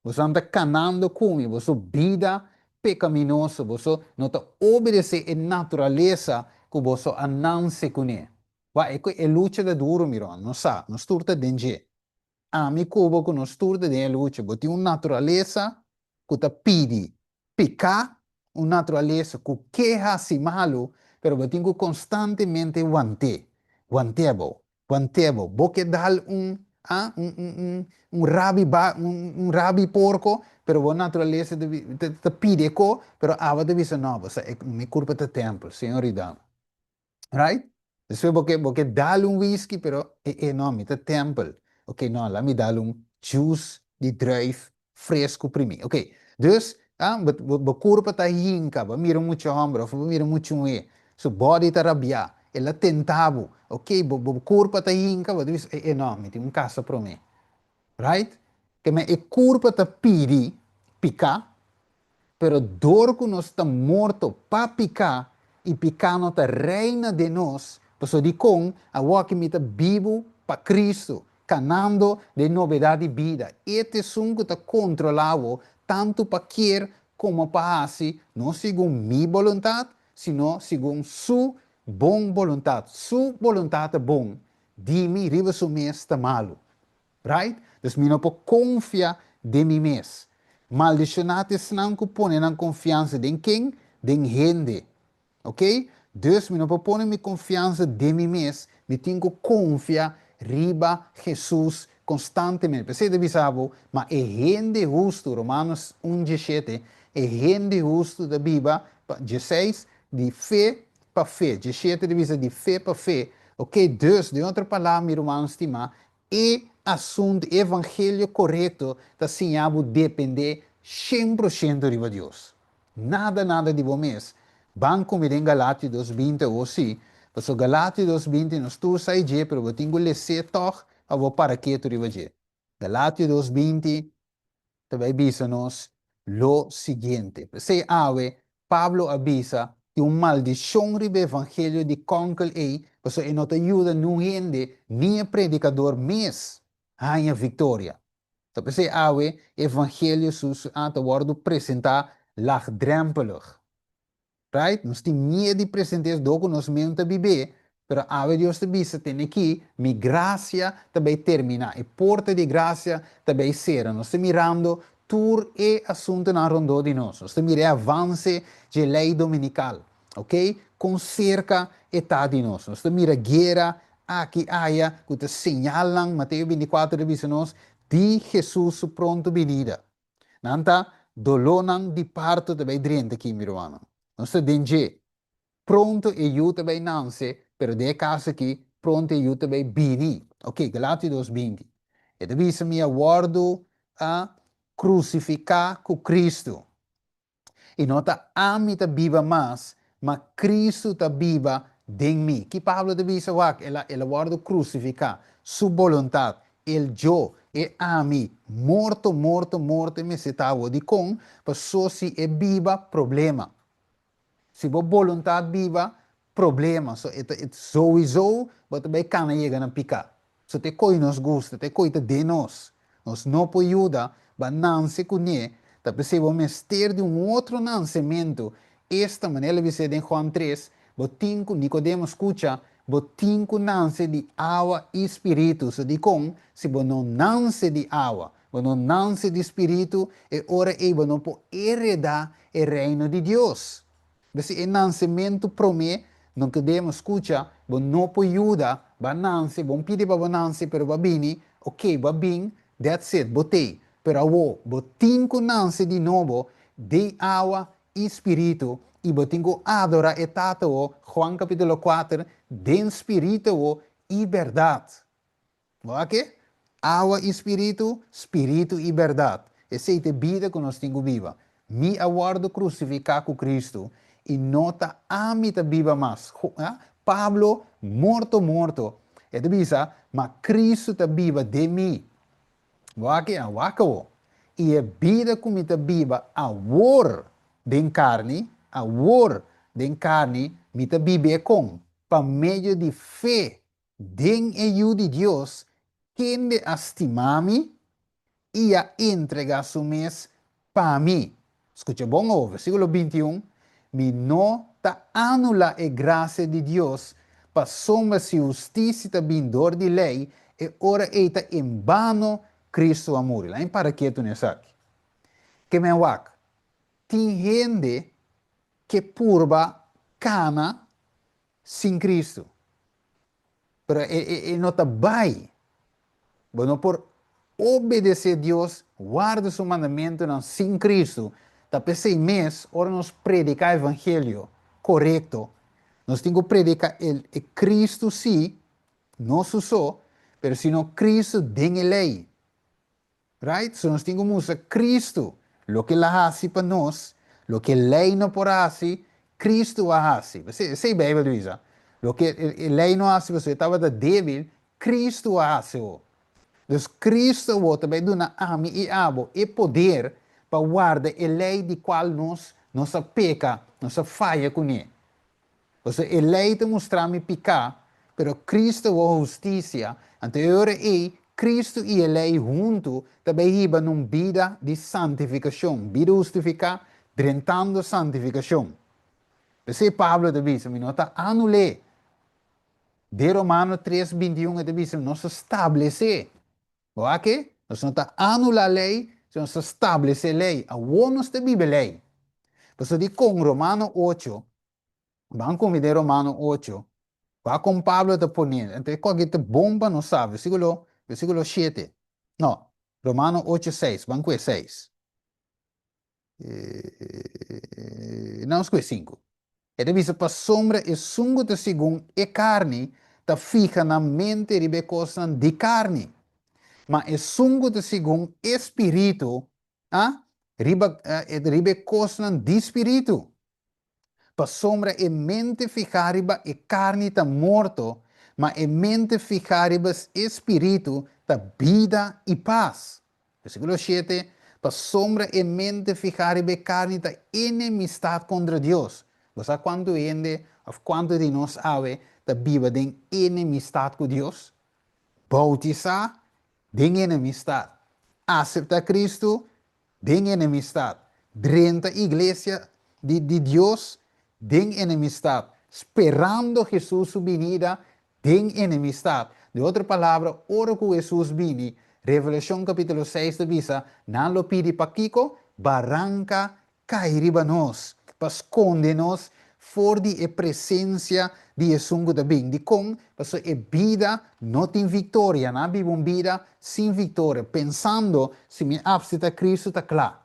Boso ta kanando ku mi, boso bida pekaminoso, boso no ta obedesé e naturalesa ku boso a nase kuné. Wak, e e lucha ta duru, mi ruman, nos sa, nos tur ta den dje. Ami ku bo ku nos tur ta den e lucha. Bo tin un naturalesa ku ta pidi piká, un naturalesa ku ke hasi malu, pero bo tin ku konstantemente want'é, want'é bo, want'é bo. Bo ke dal un, ah, un, un, un, un rabi ba, un, un rabi porko, pero bo naturalesa ta, ta, ta pidi e ko, pero abo ta bisa no, bo sa, e, mi kurpa ta tèmpel, Señor yuda mi. Right? Despues bo ke, bo ke dal un whisky, pero e, e no, mi ta tempel. Ok, no, la mi dal un juice di druif fresco primi. Ok, dus, ah, bo, bo, bo kurpa ta hinka, bo mira un mucha hòmber òf bo mira un mucha muhé, su body ta rabiá, el a tenta bo. Ok, bo, bo kurpa ta hinka, bo ta bisa, e, e no, mi tin un kasa promé. Right? Ke men e kurpa ta pidi piká, Pero dor ku nos ta morto pa piká i piká no ta reina den nos, pasobra dikon awoki mi ta bibu pa Kristu, kanando den nobedat di bida. E ta esun ku ta kontrolá bo tantu pa kier komo pa hasi, no segun mi boluntat, sino segun Su bon boluntat. Su boluntat ta bon, di mi riba su mes ta malu. Right? Dus mi no por konfia den mi mes. Maldishoná ta esnan ku pone nan konfiansa den ken? Den hende. Ok? Dus mi no por pone mi konfiansa den mi mes, mi tin ku konfia riba Hesus konstantemente. P'esei ta bisa bo, ma e hende hustu, Romanos un diesshete, e hende hustu ta biba pa, diesseis, di fe pa fe. Diesshete ta bisa di fe pa fe. Ok? Dus, den otro palabra, mi rumannan stimá, E asuntu, e evangelio korekto ta siña bo dependé 100% riba Dios. Nada nada di bo mes. Ban ku mi den Galatio 2:20 awor sí, pasobra Galatio 2:20 nos tur sa e dje, pero bo tin ku les'é tòg pa bo para ketu riba dje. Galatio 2:20 ta bai bisa nos lo siguiente. P'esei awe Pablo a bisa tin un maldishon riba e evangelio di kònkel ei, pasobra e no ta yuda niun hende ni e predikador mes haña viktoria. Ta p'esei awe e evangelio su su a ta wòrdu presentá lagdrèmpelig. Right? Nos tin miedu di present'é dor ku nos men ta bib'é, pero awe Dios ta bisa, Tene aki, mi grasia ta bai terminá, e porta di grasia ta bai sera. Nos ta mirando tur e asuntunan rondó di nos. Nos ta mira e avanse dje lei dominikal, ok, kon serka e ta di nos. Nos ta mira guera aki aya ku ta señalnan, Mateo 24 ta bisa nos, di Hesus su pronto binida. Nan ta dolónan di parto ta bai drenta aki, mi rumannan. Nos ta den dje. Pronto e yu ta bai nanse, pero den e kaso aki, pronto e yu ta bai bini. Ok, Galatio 2:20. E ta bisa mi a wòrdu a krusifiká ku Kristu. I no ta ami ta biba mas, ma Kristu ta biba den mi. Ki Pablo ta bisa? Wak, el a, el a wòrdu krusifiká. Su boluntat, el yo, e ami, morto, morto, morto e mester ta awor. Dikon? Paso si e biba, problema. Si bo boluntat biba, problema. So e ta souiso bo ta bai kana yega na pika. So ta e koi nos gusta, ta e koi ta den nos. Nos no por yuda ba nanse kuné, ta p'esei bo mester di un otro nansementu. Esta manera el a bis'é den Juan 3, bo tin ku, Nikodemo skucha, bo tin ku nanse di awa i spiritu. So dikon? Si bo no nanse di awa, bo no nanse di spiritu, e ora ei bo no por heredá e Reino di Dios. Besi e nansementu promé, no kedemos skucha, bo no por yuda, bo a nanse, bo pidi pa bo nanse, pero bo a bini, ok, bo a bin, that's it, bo t'ei. Pero awor, bo tin ku nanse di nobo den awa i spiritu, i bo tin ku adora e Tata awor, Juan kapitulo 4, den spiritu awor i bèrdat. Bo a ke? Awa i spiritu, spiritu i bèrdat. Esei ta e bida ku nos tin ku biba. Mi a wòrdu krusifiká ku Kristu, i no ta ami ta biba mas. Pablo, morto morto, e ta bisa, ma Kristu ta biba den mi. Bo a ke? A wak awor. I e bida ku mi ta biba awor den karni, awor den karni, Mi ta bib'é kon? Pa medio di fe den e Yu di Dios, kende a stima mi i a entregá su mes pa mi. Skucha bon awor, versíkulo 21, Mi no ta anulá e grasia di Dios, pasobra si hustisia ta bin dor di lei, e ora ei ta en bano Kristu a muri. Laat mi para ketu na esaki. Ke men wak, tin hende ke purba kana sin Kristu. Pero e no ta bai. Bo no por obedesé Dios, warda su mandamentunan sin Kristu. Ta p'esei mes, ora nos prediká evangelio korekto, nos tin ku prediká e e Kristu sí, no su so, pero sino Kristu den e lei. Right? So nos tin ku mustra Kristu loke el a hasi pa nos, loke lei no por a hasi, Kristu a hasi. Esei, esei Beibel ta bisa. Loke e lei no a hasi pasobra e tabata débil, Kristu a hasi awor. Dus Kristu awor ta bai duna ami i abo e poder pa warda e lei di kual nos nos a peka, nos a faya kuné. Pasobra e lei ta mustra mi piká, pero Cristo awor hustisia, anto e ora ei Cristo i e lei huntu ta bai hiba na un bida di santifikashon, bida hustifiká drentando santifikashon. P'esei Pablo ta bisa, Mi no ta anul'é. Den Romano tres, 21 e ta bisa, Nos ta stablesé. Bo wak ke? Nos no ta anulá lei, sino nos ta stablesé lei. Awor nos ta biba e lei. Pasobra dikon Romano ocho Ban ku mi den Romano ocho. Wak kon Pablo ta pone. Anto e kos aki ta bon pa nos sa. Versíkulo, versíkulo shete. No, Romano ocho seis. Ban ku e seis. No, nos ku e sinku. E ta bisa, Pasobra esun ku ta segun e karni ta fiha nan mente riba e kosnan di karni, ma esun ku ta segun e spiritu, a, riba, riba e kosnan di spiritu. Pasobra e mente fihá riba e karni ta morto, ma e mente fihá riba e spiritu ta bida i pas. Versíkulo shete, Pasobra e mente fihá riba e karni ta enemistat kontra Dios. Bo sa kuantu hende òf kuantu di nos awe ta biba den enemistat ku Dios? Boutisá den enemistat. Aseptá Kristu Den enemistat. Drenta iglesia di di Dios den enemistat, sperando Hesus su binida den enemistat. De otro palabra, ora ku Hesus bini, Revelashon kapitulo seis ta bisa, nan lo pidi pakiko? Baranka kai riba nos, pa skonde nos for di e presensia di esun ku ta bin. Dikon? Pasobra e bida no tin viktoria. Nan a biba un bida sin viktoria, pensando, Si mi apsita Kristu ta kla.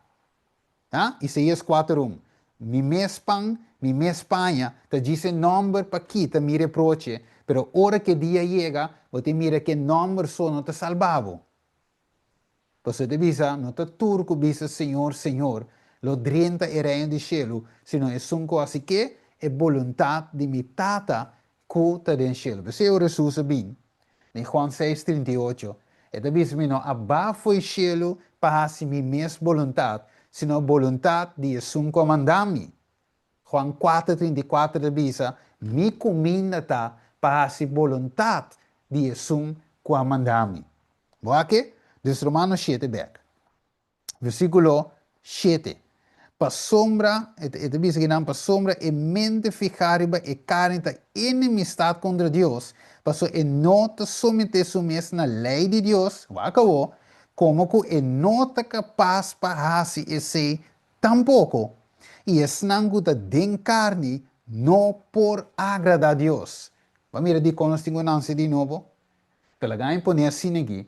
Ha? Isaías kuater un, Mi mes pan, mi mes paña, ta djis e nòmber pa kita mi reproche, pero ora ku e dia yega, bo tin mira ku e nòmber so no ta salba bo. Pasobra e ta bisa, No ta tur ku bisa, Señor, Señor, lo drenta e Reino di shelu, sino esun ku hasi ke? E boluntat di mi Tata ku ta den shelu. P'esei ora Hesus a bin, den Juan seis, 38, E ta bisa, Mi no a ba fo'i shelu pa hasi mi mes boluntat, sino boluntat di esun ku a manda mi. Juan kuater, 34 ta bisa, Mi kuminda ta pa hasi boluntat di esun ku a manda mi. Bo a ke? Dus Romano shete bek. Versíkulo shete. Pasobra, e ta bisa kinan, pasobra e mente fihá riba e karni ta enemistat kontra Dios, pasobra e no ta someté su mes na lei di Dios, wak awor, komo ku e no ta kapas pa hasi esei Tampoko, i esnan ku ta den karni no por agradá Dios. Bo a mira dikon nos tin ku nanse di nobo? Ta laga mi pone asina aki,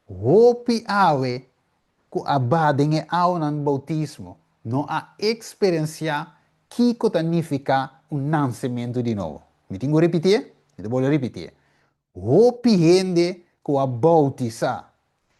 Hopi awe ku a ba den e awanan di boutismo no a eksperensiá kiko ta nifiká un nansementu di nobo. Mi tin ku ripitié? Mi ta bolbe ripitié. Hopi hende ku a boutisá,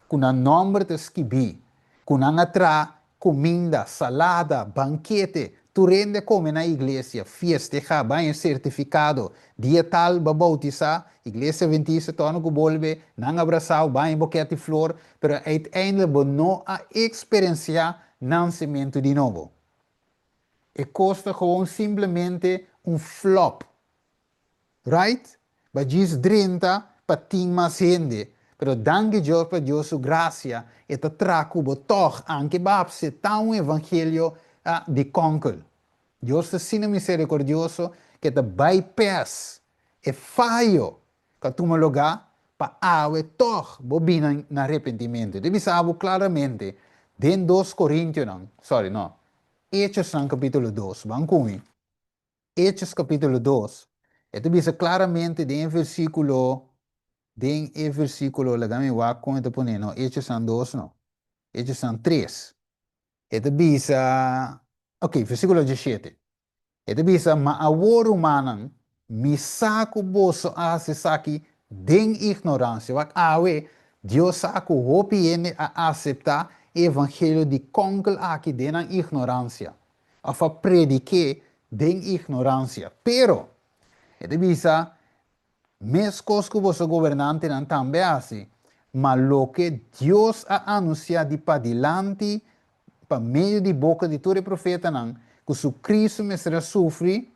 ku nan nòmber ta skibí, ku nan a traha kuminda, salada, bankete, tur hende a kome na iglesia, fiestehá, baña sertifikado, dia tal bo a boutisá, iglesia adventista torna ku bolbe, nan a brasau, baña bokèt di flor, pero uiteindelijk bo no a eksperensiá nansementu di nobo. E kos ta gewoon simplemente un flop. Right? B'a djis drenta pa tin mas hende. Pero danki Dios pa Dios su grasia, e ta traha ku bo tòg, anke b'a apseptá un evangelio di kònkel. Dios ta asina miserikordioso ku e ta bypass e fayo ku a tuma lugá pa awe tòg bo bini na arepentimentu. E ta bisa bo klaramente den 2 Korintionan, sorry, no, Hechosnan kapítulo 2, ban ku mi. Hechos kapítulo 2, e ta bisa klaramente den e versíkulo, den e versíkulo, laga mi wak kon e ta pone, no, Hechosnan 2 no, Hechosnan 3. E ta bisa, ok, versíkulo 17. E ta bisa, Ma awor, rumannan, mi sa ku boso a hasi esaki den ignoransia. Wak awe, Dios sa ku hopi hende a aseptá e evangelio di kònkel aki den nan ignoransia, òf a predik'é den ignoransia. Pero, e ta bisa, Meskos ku boso gobernantenan tambe a hasi, ma loke Dios a anunsiá di padilanti pa medio di boka di tur e profetanan, ku su Kristu mester a sufri,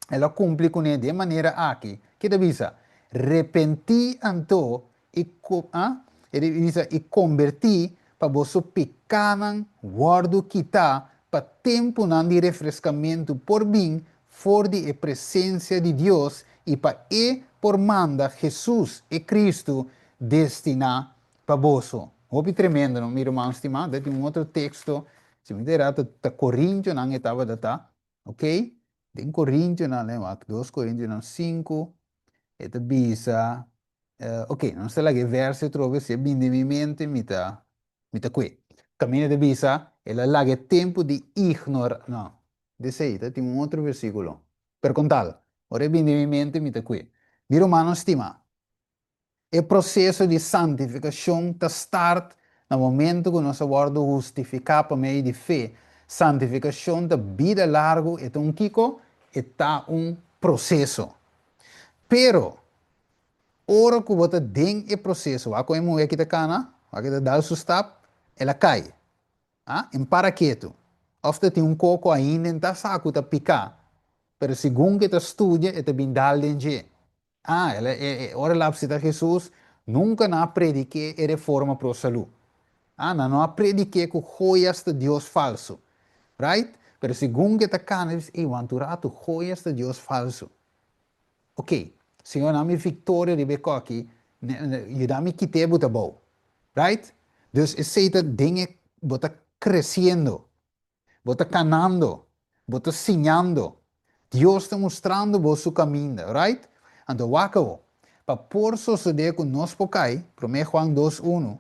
el a kumpli kuné di e manera aki. Ke ta bisa? Repentí anto i e ta bisa, i kombertí pa boso pikánan wòrdu kitá, pa tempunan di refreskamentu por bin for di e presensia di Dios i pa E por manda Hesus, e Kristu, destiná pa boso. Hopi tremendo, no, mi ruman stimá? Ta tin un otro teksto, si mi ta era, ta Korintionan e tabata ta, ok? Den Korintionan, lei wak, 2 Korintionan 5, e ta bisa, ok, nos ta laga e verso atrobe, si e bin den mi mente, mi ta, mi ta kue. Kaminda ta bisa, el a laga e tempu di ignora, no, D'esei ta tin un otro versíkulo. Pero kon tal, ora e bini den mi mente mi ta kue. Mi rumannan stimá, e proseso di santifikashon ta start na momentu ku nos a wòrdu hustifiká pa medio di fe. Santifikashon ta bida largu, e ta un kiko? E ta un proseso. Pero, ora ku bo ta den e proseso, wak kon e muhé aki ta kana, wak e ta dal su stap, el a kai. A En para ketu. Of ta tin un koko ainda en ta sa ku ta piká, pero segun ku e ta studia e ta bin dal den dje. A El a e ora el a bsita Hesus, nunka nan a predik'é e reforma pro salú. A Nan no a predik'é ku joyas ta dios falsu. Right? Pero segun ku e ta kana e bisa, Ey, wantu ratu, joyas ta dios falsu. Ok, Señor na mi victoria riba e koki, yuda mi kit'é bo ta bou. Right? Dus esei ta den e, bo ta creciendo, bo ta canando, bo ta siñando, Dios ta mustrando bo su caminda, right? Anto wak awo, pa por sosode cu nos por cai, Prome Juan 2 unu,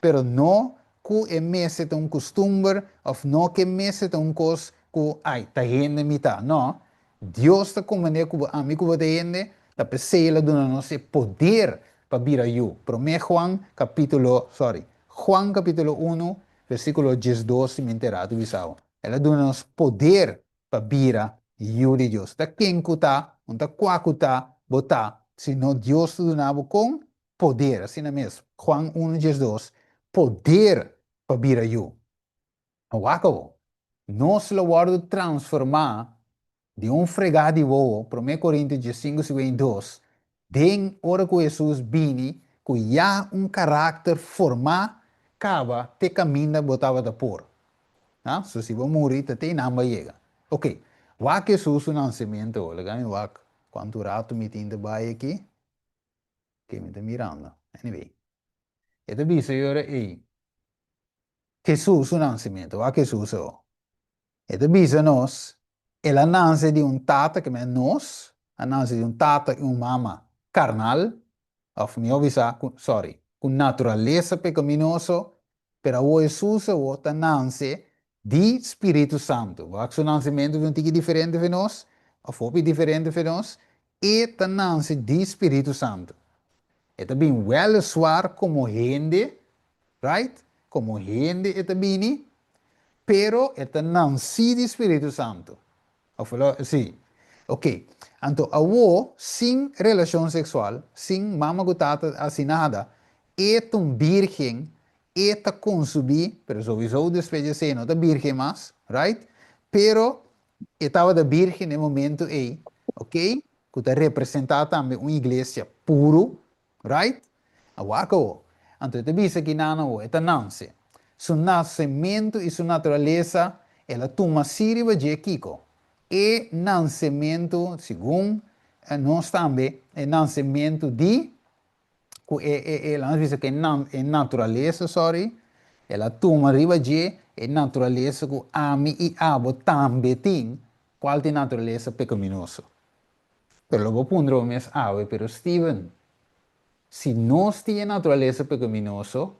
pero no cu e mester ta un custumber of no cu e mester ta un cos cu, ai, ta hende mi ta, no, Dios ta komand'é ku bo ami ku bo ta hende, ta p'esei el a duna nos e poder pa bira yu. Promé Juan kapítulo, sorry, Juan kapítulo unu, versíkulo 12 si mi enterá ta bisa bo. El a duna nos poder pa bira yu di Dios. Ta ken ku ta, no ta kua ku ta, bo ta, sino Dios ta duna bo kon? Poder, asina mes, Juan unu 12, poder pa bira yu. Wak awor, nos lo wòrdu transformá di un fregá di wowo, Promé Korintio 15 52, den ora ku Hesus bini ku ya un karakter formá kaba te kaminda bo tabata por. Ha? So si bo muri ta te einan bo a yega. Oke, wak Hesus su nansementu awor. Laga mi wak kuantu ratu mi tin ta bai aki. Ke mi ta mirando. Anyway, e ta bisa e ora ei. Hesus su nansementu. Wak Hesus awor. E ta bisa nos, El a nanse di un tata, ke men nos, a nanse di un tata i un mama karnal, òf mihó bisa, ku, sorry, ku naturalesa pekaminoso, pero awor Hesus awor ta nanse di Spiritu Santu. Wak su nansementu ta un tiki diferente fe nos, òf hopi diferente fe nos, e ta nanse di Spiritu Santu. E ta bin wèleswar komo hende, Right? Como hende e ta bini, pero e ta nancí di Spiritu Santo. Of lo, sí. Ok. Anto awo, sin relacion sexual, sin mama cu tata haci nada, e ta un birgen, e ta consubí, pero sowieso despues di esey no ta birgen mas, right? Pero. E tabata bírgen e momento ei, ok? Ku ta representá tambe un iglesia puru, right? A wak awo. Anto e ta bisa ki nan awo, e ta nanse. Su nasementu i su naturalesa, el a tuma si riba dje kiko? E nansementu, segun nos tambe, e nansementu di ku e e e laat nos bisa ku e nan e naturalesa sorry el a tuma riba dje e naturalesa ku ami i abo tambe tin kual ta e naturalesa pekaminoso. Pero lo bo puntra bo mes awe pero Steven si nos tin e naturalesa pekaminoso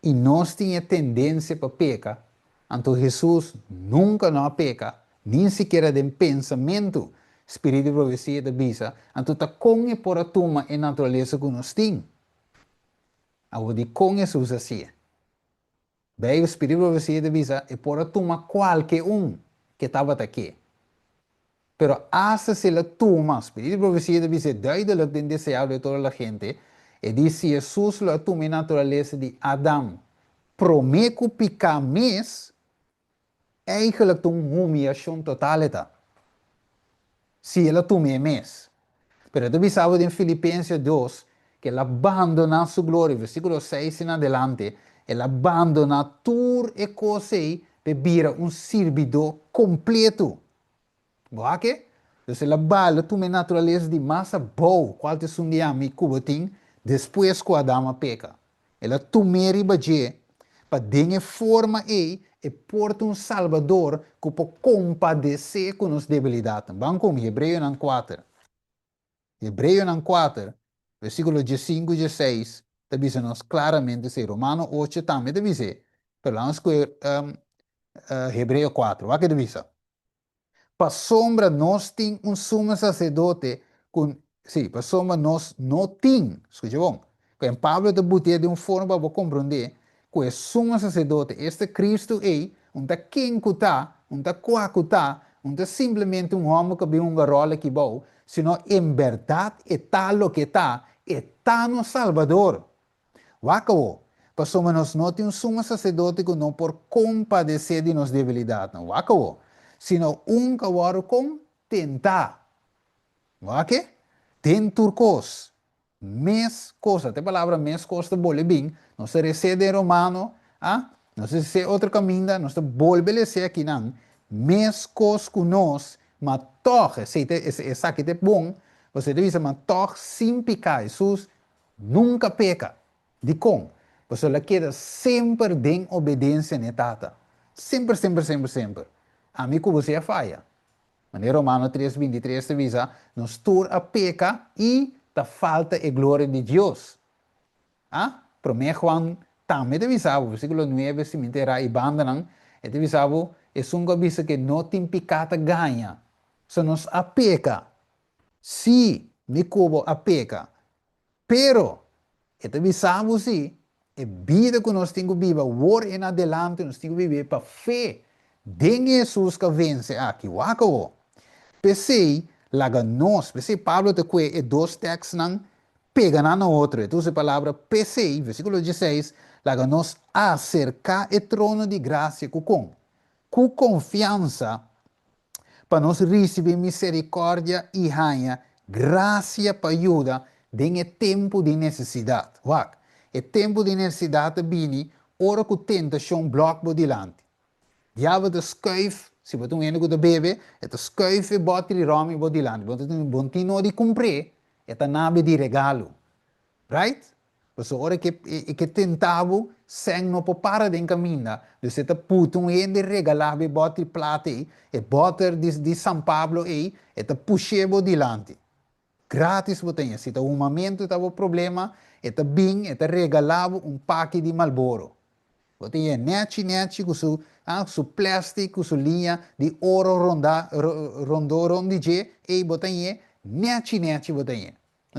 i nos tin e tendensia pa peka anto Hesus nunka no a peka ni sikiera den pensamentu Spiritu di profesia ta bisa, anto ta kon e por a tuma e naturalesa ku nos tin? Awor di kon Hesus a hasié? Beibel, Spiritu di profesia ta bisa, e por a tuma kualke un ke tabata ke. Pero asta si el a tuma, Spiritu di profesia ta bisa duidelik den Deseado de toda la gente, e di si Hesus lo a tuma e naturalesa di Adam promé ku piká mes, Eigenlijk ta un humiashon total e ta. Si el a tuma e mes. Pero e ta bisa bo den Filipenses 2 ku el a bandoná su gloria, versíkulo 6 en adelante, el a bandoná tur e kos ei pa e bira un sirbidó kompletu. Bo a ke? Dus el a bala tuma e naturalesa di mas abou, kual ta esun di ami ku bo tin despues ku Adam a peka. El a tum'é riba dje pa den e forma ei e por ta un Salbador ku por kompadesé ku nos debilidatnan. Ban ku mi, Hebreonan 4. Hebreonan 4, versíkulo 15 i 16 ta bisa nos klaramente esei. Romano 8 tambe ta bis'é, pero laga nos kohe Hebreo 4. Wak e ta bisa. Pasobra nos tin un sumo saserdote ku, sí, pasobra nos no tin, skucha bon, ku en Pablo ta butié den un forma pa bo komprondé ku e sumo saserdote, esta Kristu ei, un ta ken ku ta, un ta kua ku ta, un ta simplemente un hòmber ku a bin hunga ròl aki bou, sino en bèrdat e ta loke e ta, e ta nos Salbador. Wak awo, pasobra nos no tin un sumo saserdote ku no por kompadesé di nos debilidatnan, wak awo, sino un ku a wòrdu kon tentá, wak e, den tur kos, mes kos, ata e palabra mes kos ta bolbe bin, nos ta resé den Romano, a, nos ta resé otro kaminda, nos ta bolbe lesé akinan, mes kos ku nos, ma tòg, esei ta, esaki ta e bon, pasobra e ta bisa, ma tòg sin piká, Hesus Nunka peka. Dikon? Pasobra el a keda semper den obedensia n'e Tata. Semper, semper, semper, semper. Ami ku boso a faya. Manera Romano 3, 23 ta bisa, nos tur a peka i ta falta e gloria di Dios. A? Promé Juan tambe ta bisa bo, versíkulo 9, si mi ta erá i bandanan, e ta bisa bo, esun ku a bisa ku e no tin piká ta gaña. So nos a peka. Sí, mi ku bo a peka. Pero, e ta bisa bo si, e bida ku nos tin ku biba awor en adelante, nos tin ku bib'é pa fe den e Hesus ku a vense aki. Wak awor. P'esei, laga nos, p'esei Pablo ta kue e dos tèkstnan pega nan na otro. E ta usa e palabra p'esei, versíkulo 16, laga nos aserká e trono di grasia ku kon? Ku konfiansa pa nos risibí miserikòrdia i haña grasia pa yuda den e tempu di nesesidat. Wak, e tempu di nesesidat ta bini ora ku tentashon blòk bo dilanti. Diabel ta skuif, si bo ta un hende ku ta bebe, e ta skuif e bòter di ròm i bo dilanti. Bo ta tin no di kumpr'é, e ta nabe di regalo. Right? Pasobra ora ke e ke tenta bo, sèn no por para den kaminda. Dus e ta puta un hende regalá bo e bòter di plata ei, e bòter di di San Pablo ei, e ta push'é bo dilanti. Grátis bo ta haña. Si ta humamentu ta bo problema, e ta bin, e ta regalá bo un paki di Marlboro. Bo ta haña nèchi nèchi ku su ah su plèstik ku su liña di oro rondá rondó rond di dje, ei bo ta hañ'é nèchi nèchi bo ta hañ'é.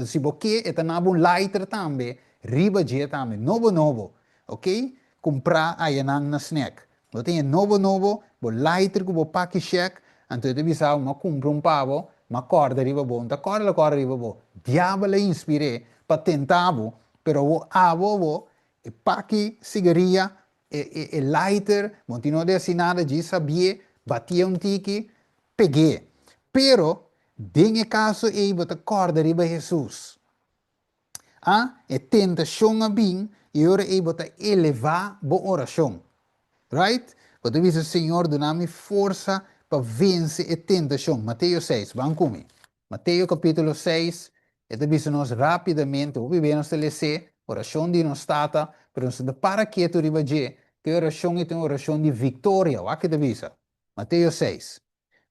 Si bo ke e ta na bo un lighter tambe riba dje tambe nobo nobo ok kumprá ayanan na snack bo tin e nobo nobo bo lighter ku bo paki shek anto e ta bisa bo m'a kumpra un pa bo m'a kòrda riba bo n'ta kòrda lo kòrda riba bo diabel a inspir'é pa tenta bo pero awor abo awor e paki sigaria e e e lighter bo no tin no de hasi nada djis sabié batié un tiki. peg'é. Pero, den e kaso ei bo ta kòrda riba Hesus. A, e tentashon a bin i e ora ei bo ta elevá bo orashon. Right? Bo ta bisa, Señor, duna mi forsa pa vense e tentashon. Mateo seis, ban ku mi. Mateo kapítulo seis, e ta bisa nos rápidamente, hopi bes nos ta les'é, orashon di nos Tata, pero nos no ta para ketu riba dje, ku e orashon ei ta un orashon di viktoria. Wak ke ta bisa. Mateo seis,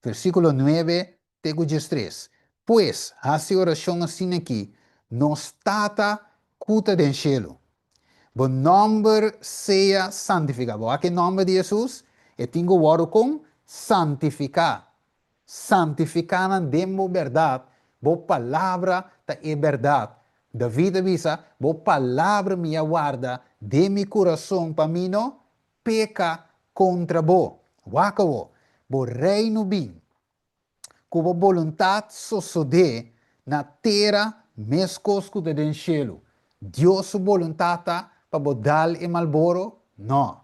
versíkulo nuebe te ku diestres. Pues, hasi orashon asina aki, Nos Tata ku ta den shelu, bo nòmber sea santifiká. Bo wak e nòmber di Hesus? E tin ku wòrdu kon? Santifiká. Santifiká nan den bo bèrdat, bo palabra ta e bèrdat. David a bisa, Bo palabra mi a warda den mi kurason pa mi no peka kontra bo. Wak awor, bo reino bin, ku bo boluntat sosodé na tera meskos ku ta den shelu. Dios su boluntat ta pa bo dal e Malboro? No.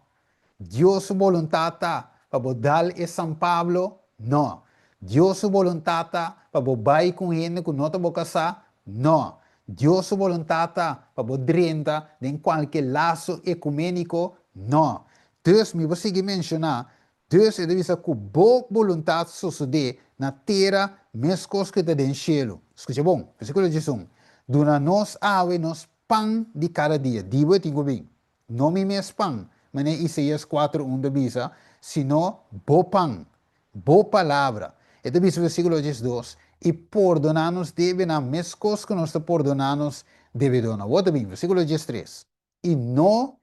Dios su boluntat ta pa bo dal e San Pablo? No. Dios su boluntat ta pa bo bai ku un hende ku no ta bo kasá? No. Dios su boluntat ta pa bo drenta den kualke laso ekuméniko? No. Dus mi por sigui menshoná, dus e ta bisa ku bo boluntat sosodé na tera meskos ku e ta den shelu. Skucha bon, versíkulo 11, Duna nos awe nos pan di kada dia. Di bo e tin ku bin. No mi mes pan, manera Isaías kuater un ta bisa, sino bo pan, bo palabra. E ta bisa versíkulo 12, I pordoná nos debenan meskos ku nos ta pordoná nos debedónan. Wou ta bin, versíkulo 13, I no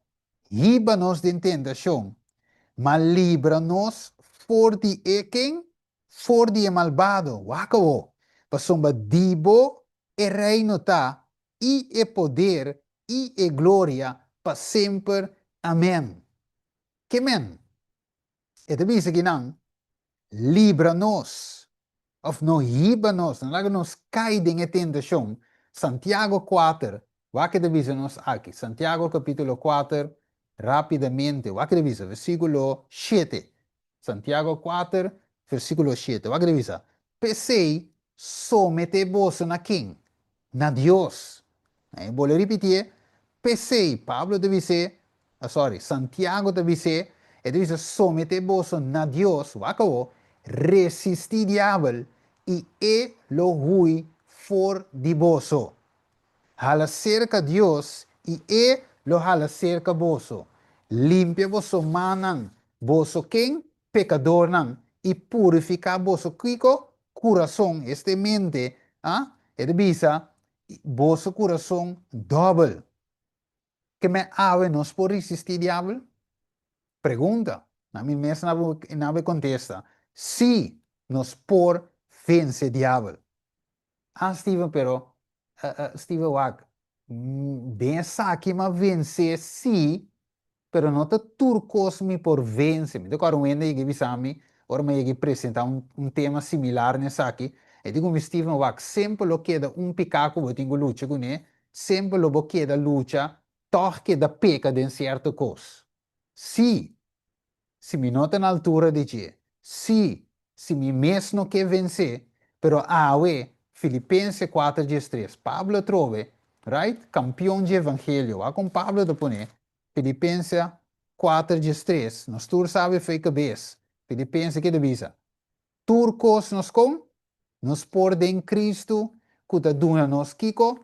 hiba nos den tentashon, ma libra nos for di e ken? For di e malbado. Wak awor, pasobra di bo e reino ta, i e poder, i e gloria pa semper. Amen. Ke men? E ta bisa kinan, Libra nos, of no hiba nos, no laga nos kai den e tentashon. Santiago kuater, wak e ta bisa nos aki. Santiago kapítulo kuater, rápidamente, wak e ta bisa, versíkulo shete. Santiago kuater, versíkulo shete, wak e ta bisa, P'esei, someté boso na ken? Na Dios. E bolbe ripitié, P'esei, Pablo ta bis'é, sorry, Santiago ta bis'é, e ta bisa, someté boso na Dios, wak awor, resistí diabel, i e lo hui for di boso. Hala serka Dios, i e lo hala serka boso. Limpia boso mannan, boso ken? Pekadornan, i purifiká boso kiko? Kurason, este mente, a? E ta bisa, boso kurason dòbel. Ke men awe nos por risistí diabel? Pregunta. Na mi mes na bo kontesta, sí, nos por vense diabel. Ah, Steven, pero, Steven wak, den esaki m'a vense sí, pero no ta tur kos mi por vense. Mi ta kòrda un hende yega bisa mi, ora mi a yega presentá un tema similar na esaki, e di ku mi, Steven, wak, semper lo keda un piká ku bo tin ku lucha kuné, semper lo bo keda lucha, tòg keda peka den sierto kos. Sí, si mi no ta na altura di dje, sí, si mi mes no ke vensé, pero awe, Filipense kuater diestres, Pablo atrobe, right, kampion dje evangelio, wak kon Pablo ta pone, Filipense kuater diestres, nos tur sabe fo'i kabes, Filipense ke ta bisa? Tur kos nos kon? Nos por den Cristo ku ta duna nos kiko?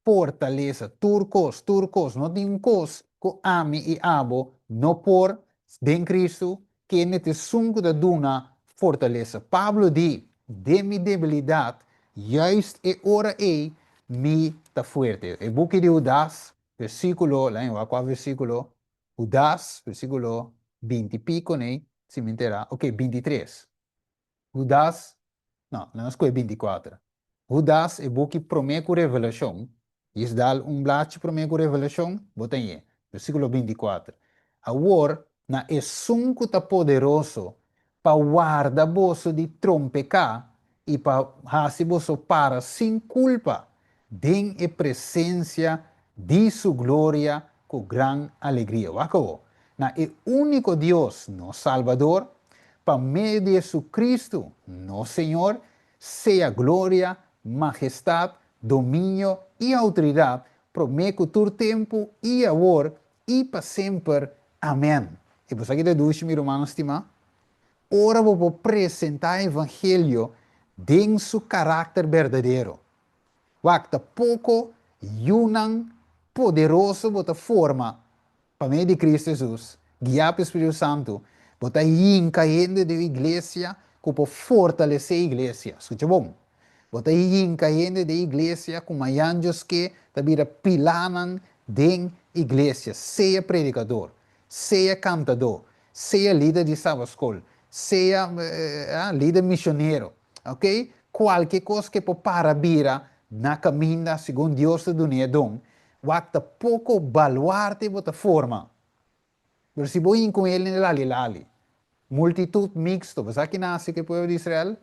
Fortalesa. Tur kos, tur kos. No tin un kos ku ami i abo no por den Cristo, kende ta esun ku ta duna fortalesa. Pablo di, Den mi debilidat, juist e ora ei mi ta fuerte. E buki di Hudas, versíkulo, laña wak kua versíkulo, Hudas, versíkulo binti piko nei, si mi entera, ok, bintitres. Hudas, no, nan a skohe bintikuater. Hudas, e buki promé ku Revelashon, djis dal un blachi promé ku Revelashon, bo ta ñe, versíkulo bintikuater. Awor, na esun ku ta poderoso pa warda boso di trompeká i pa hasi boso para sin kulpa den e presensia di su gloria ku gran alegria. Wak awor, na e úniko Dios, nos Salbador, Pa medio di Jesucristo, nos Señor, sea gloria, mahestad, dominio i autoridad, promé ku tur tempu i awor i pa semper. Amèn. I bo sa ki ta dushi, mi rumannan stimá? Ora bo por presentá evangelio den su karakter berdadero. Wak, ta poko yunan poderoso bo ta forma pa medio di Cristo Jesus, guiá pa e Spiritu Santu, bo ta hinka hende den iglesia ku por fortalesé iglesia. Skucha bon. Bo ta hinka hende den iglesia ku mañan Dios ke ta bira pilánan den iglesia, sea predikador, sea kantadó, sea lider di sabaskol, sea lider misionero, ok? Kualke kos ke por para bira na kaminda segun Dios ta dun'é e don, wak ta poko baluarte bo ta forma. Pero si bo hinka un hende lali lali, multitut mixto, bo sa ki nase ku e pueblo di Israel?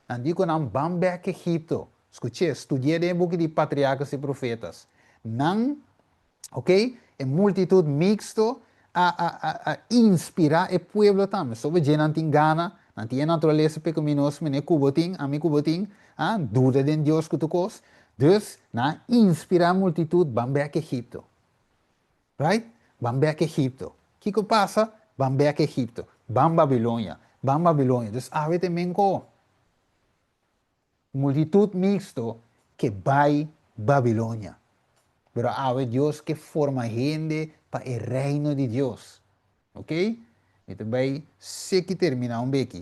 Nan di ku nan ban bek Egipto. Skuch'é, studi'é den e buki di Patriarkas i Profetas. Nan Ok, e multitud mixto a a a a inspira e pueblo tambe. Sobe dje nan tin gana, nan tin e naturalesa pecaminoso mene cu bo tin, ami cu bo tin, a duda den Dios cu tur cos. Dus, nan a inspira multitud ban bek Egipto. Right? Ban bek Egipto. Kico pasa? Ban bek Egipto. Ban Babilonia. Ban Babilonia. Dus awe ta e men co. Multitud mixto ke bai Babilonia. Pero awe Dios ke forma hende pa e reino di Dios. Ok? Mi ta bai seki termina un beki.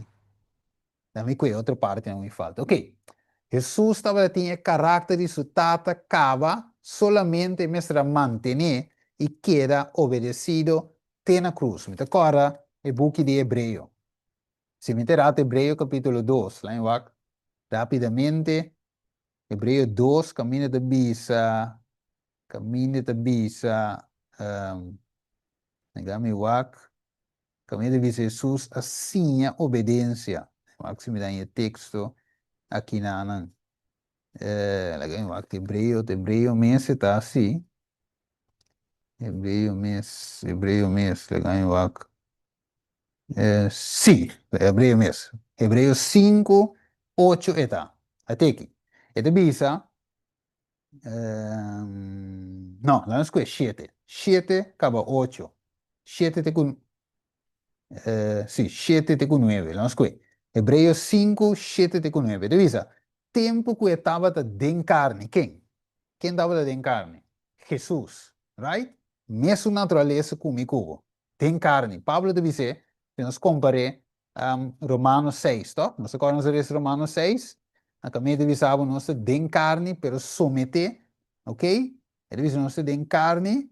Dan mi kue otro partinan mi falta. Ok. Hesus tabata tin e karakter di su Tata kaba, solamente e mester a mantene i keda obedesido te na krus. Mi ta kòrda e buki di Hebreo. Si mi ta rata Hebreo capítulo 2, laat mi wak rápidamente. Hebreo 2, caminda ta bisa, caminda ta bisa, um, laat mi wak, caminda ta bisa Jesús a siña obedencia. Wak si mi ta e texto aki nanan. Eh, laat mi wak, Hebreo, Hebreo mes ta así. Hebreo mes, Hebreo mes, laat mi wak. Sí, Hebreo mes. Hebreo 5, 8 e ta. A teki. E ta bisa, no, laat nos kue 7. 7 kaba 8. 7 te ku, sí, 7 te ku 9. Laat nos kue. Hebreo 5, 7 te ku 9. E ta bisa, tempu ku e tabata den karni, ken? Ken tabata den karni? Hesus, right? Mesun naturalesa ku mi ku bo. Den karni. Pablo ta bis'é, si nos kompar'é Romanos seis, tòg? Nos ta kòrda nos a lesa Romanos seis? Na kaminda e ta bisa bo nos ta den karni, pero someté, ok? E ta bisa nos ta den karni,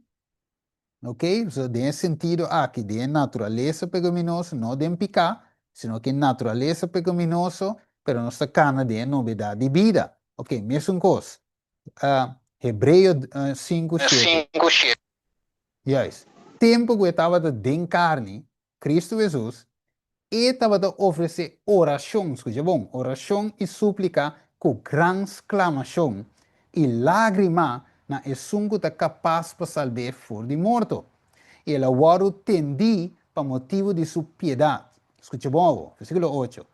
ok? So den e sentido aki, den e naturalesa pekaminoso, no den piká, sino ku e naturalesa pekaminoso, pero nos ta kana den e nobedat di bida. Ok, mesun kos. Hebreo 5, 7. Juist. Tempu ku e tabata den karni, Kristu Hesus, e tabata ofresé orashon, skucha bon, orashon i súplika ku gran sklamashon i lágrima na esun ku ta kapas pa salb'é for di morto. I el a wòrdu tendí pa motibu di su piedat. Skucha bon awor, versíkulo ocho,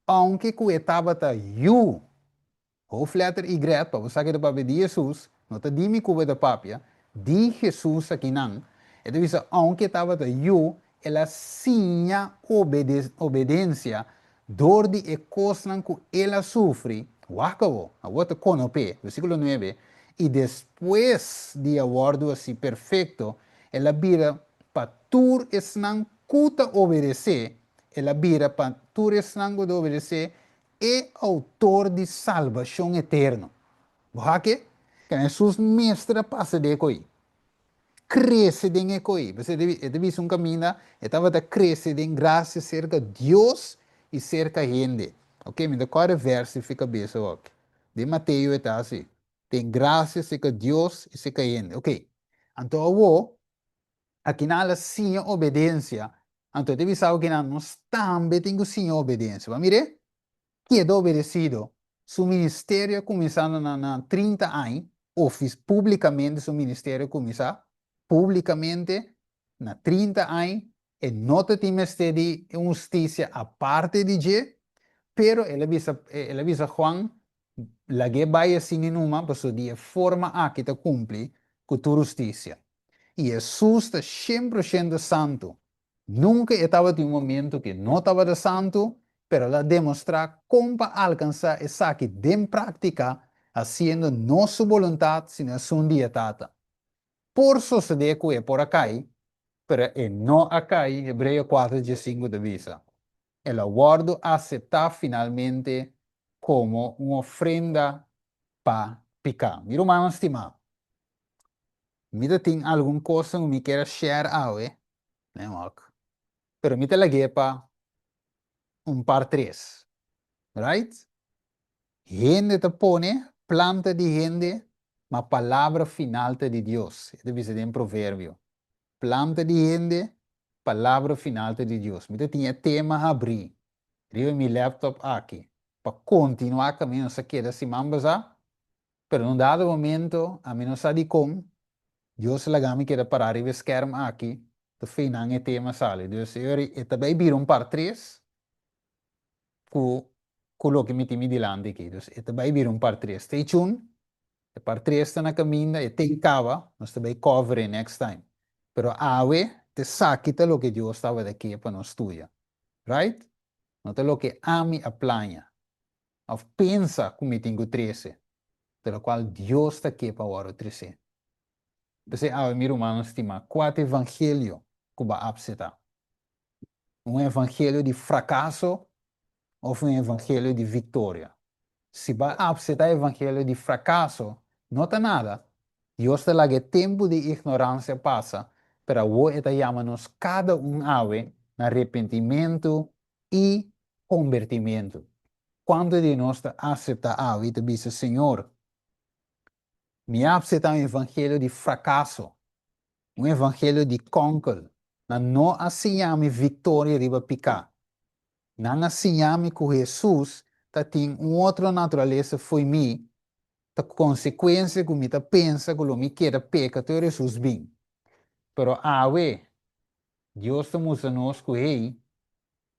Ounke ku e tabata yu. Hoofdletter Y, pa bo sa ke ta papia di Hesus, no ta di mi ku bo ta papia, di Hesus akinan. E ta bisa, ounke e tabata yu, el a siña obedensia dor di e kosnan ku el a sufri. Wak awor, awor ta konop'é, versíkulo nuebe, I despues di a wòrdu hasi perfekto, el a bira pa tur esnan ku ta obedesé, el a bira pa tur esnan ku ta obedesé E outor di salbashon eterno. Bo hak-e? Ke Hesus mester a pasa den e koi. Krese den e koi. Pasobra e ta bisa un kaminda, e tabata krese den grasia serka Dios i serka hende. Oke, mi ta kòrda e vèrs di kabesa awor. Den Mateo e ta asi. Den grasia serka Dios i serka hende. Oke, anto awor, akinan el a siña obedensia Anto e ta bisa bo kinan nos tambe tin ku siña obedensia. Bo a mir'é? Keda obedesido. Su ministerio a kuminsá na na 30 aña, ofis públikamente su ministerio a kuminsá públikamente na 30 aña. E no ta tin mester di un hustisia aparte di dje, pero el a bisa, el a bisa Juan, lag'é bai asina numa, pasobra di e forma aki ta kumpli ku tur hustisia. I Hesus ta shen por shento santu. Nunka e tabatin un momento ku e no tabata santu, pero el a demostrá kon pa alkansá esaki den práktika, hasiendo no su boluntat sino esun di e Tata. Por sosodé ku e por a kai, pero e no a kai, Hebreo kuater diesinku ta bisa. El a wòrdu aseptá finalmente komo un ofrenda pa piká. Mi rumannan stimá, mi ta tin algun kosnan ku mi kier a share awe, ne wak, pero mi ta lag'é pa un par tres, right? Hende ta pone planta di hende, ma palabra final ta di Dios, e ta bisa den Proverbio. Planta di hende, palabra final ta di Dios. Mi ta tin e tema habrí riba mi laptop aki pa kontinuá kaminda nos a keda siman pasá, pero na un dado momento ami no sa dikon Dios a laga mi keda pará riba e skèrm aki ta feinan e tema sali. Dus e ora e ta bai bira un par tres ku ku loke mi tin mi dilanti aki. Dus e ta bai bira un par tres. Stay tuned, e par tres ta na kaminda, e tin kaba, nos ta bai cover e next time. Pero awe t'esaki ta loke Dios tabata ke pa nos studia. Right? No ta loke ami a plania òf pensa ku mi tin ku trese, ta lokual Dios ta ke pa wòrdu tresé. P'esei awe mi rumannan stimá, kua ta evangelio ku bo a apseptá? Un evangelio di frakaso òf un evangelio di viktoria? Si bo a apseptá evangelio di frakaso, no ta nada. Dios ta laga e tempu di ignoransia pasa, pero awor e ta yama nos kada un awe na repentimentu i kombertimentu. Kuantu di nos ta aseptá awe i ta bisa, Señor, mi a apseptá un evangelio di frakaso, un evangelio di kònkel. Nan no a siña mi viktoria riba piká. Nan a siña mi ku Hesus ta tin un otro naturalesa fo'i mi, ta konsekuensia ku mi ta pensa ku lo mi keda peka te ora Hesus bin. Pero awe, Dios ta mustra nos ku hey,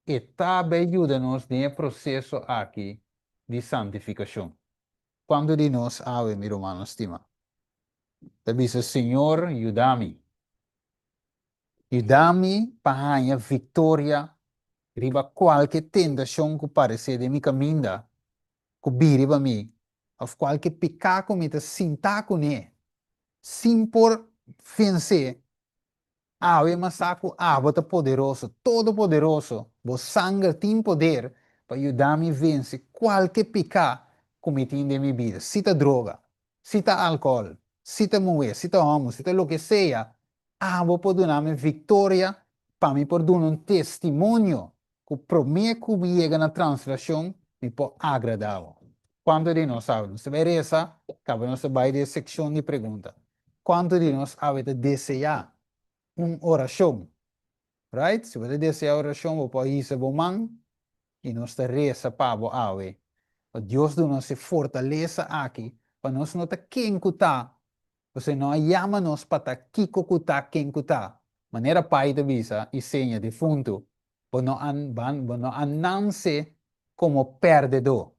E ta bay yuda nos den e proseso aki di santifikashon. Kuantu di nos awe, mi rumannan stima, ta bisa, Señor, yuda mi. Yuda mi pa haña viktoria riba kualke tentashon ku paresé den mi kaminda, ku bin riba mi, òf kualke piká ku mi ta sintá kuné sin por vensé. Awe mas sa ku abo ta poderoso, todopoderoso, bo sanger tin poder pa yuda mi vense kualke piká ku mi tin den mi bida, si ta droga, si ta alkohòl, si ta muhé, si ta hòmber, si ta loke sea, abo por duna mi viktoria pa mi por duna un testimonio ku promé ku mi yega na translashon mi por agradá bo. Kuantu di nos awe nos ta bai resa, kaba nos ta bai den e sekshon di pregunta. Kuantu di nos awe ta deseá un orashon? Right? Si bo ta deseá orashon bo por hisa bo man i nos ta resa pa bo awe. Pa Dios duna nos e fortalesa aki pa nos no ta ken ku ta, pasobra e no a yama nos pa ta kiko ku ta ken ku ta. Manera Pai ta bisa i seña difuntu, bo no a bo no a nanse komo pèrdedó.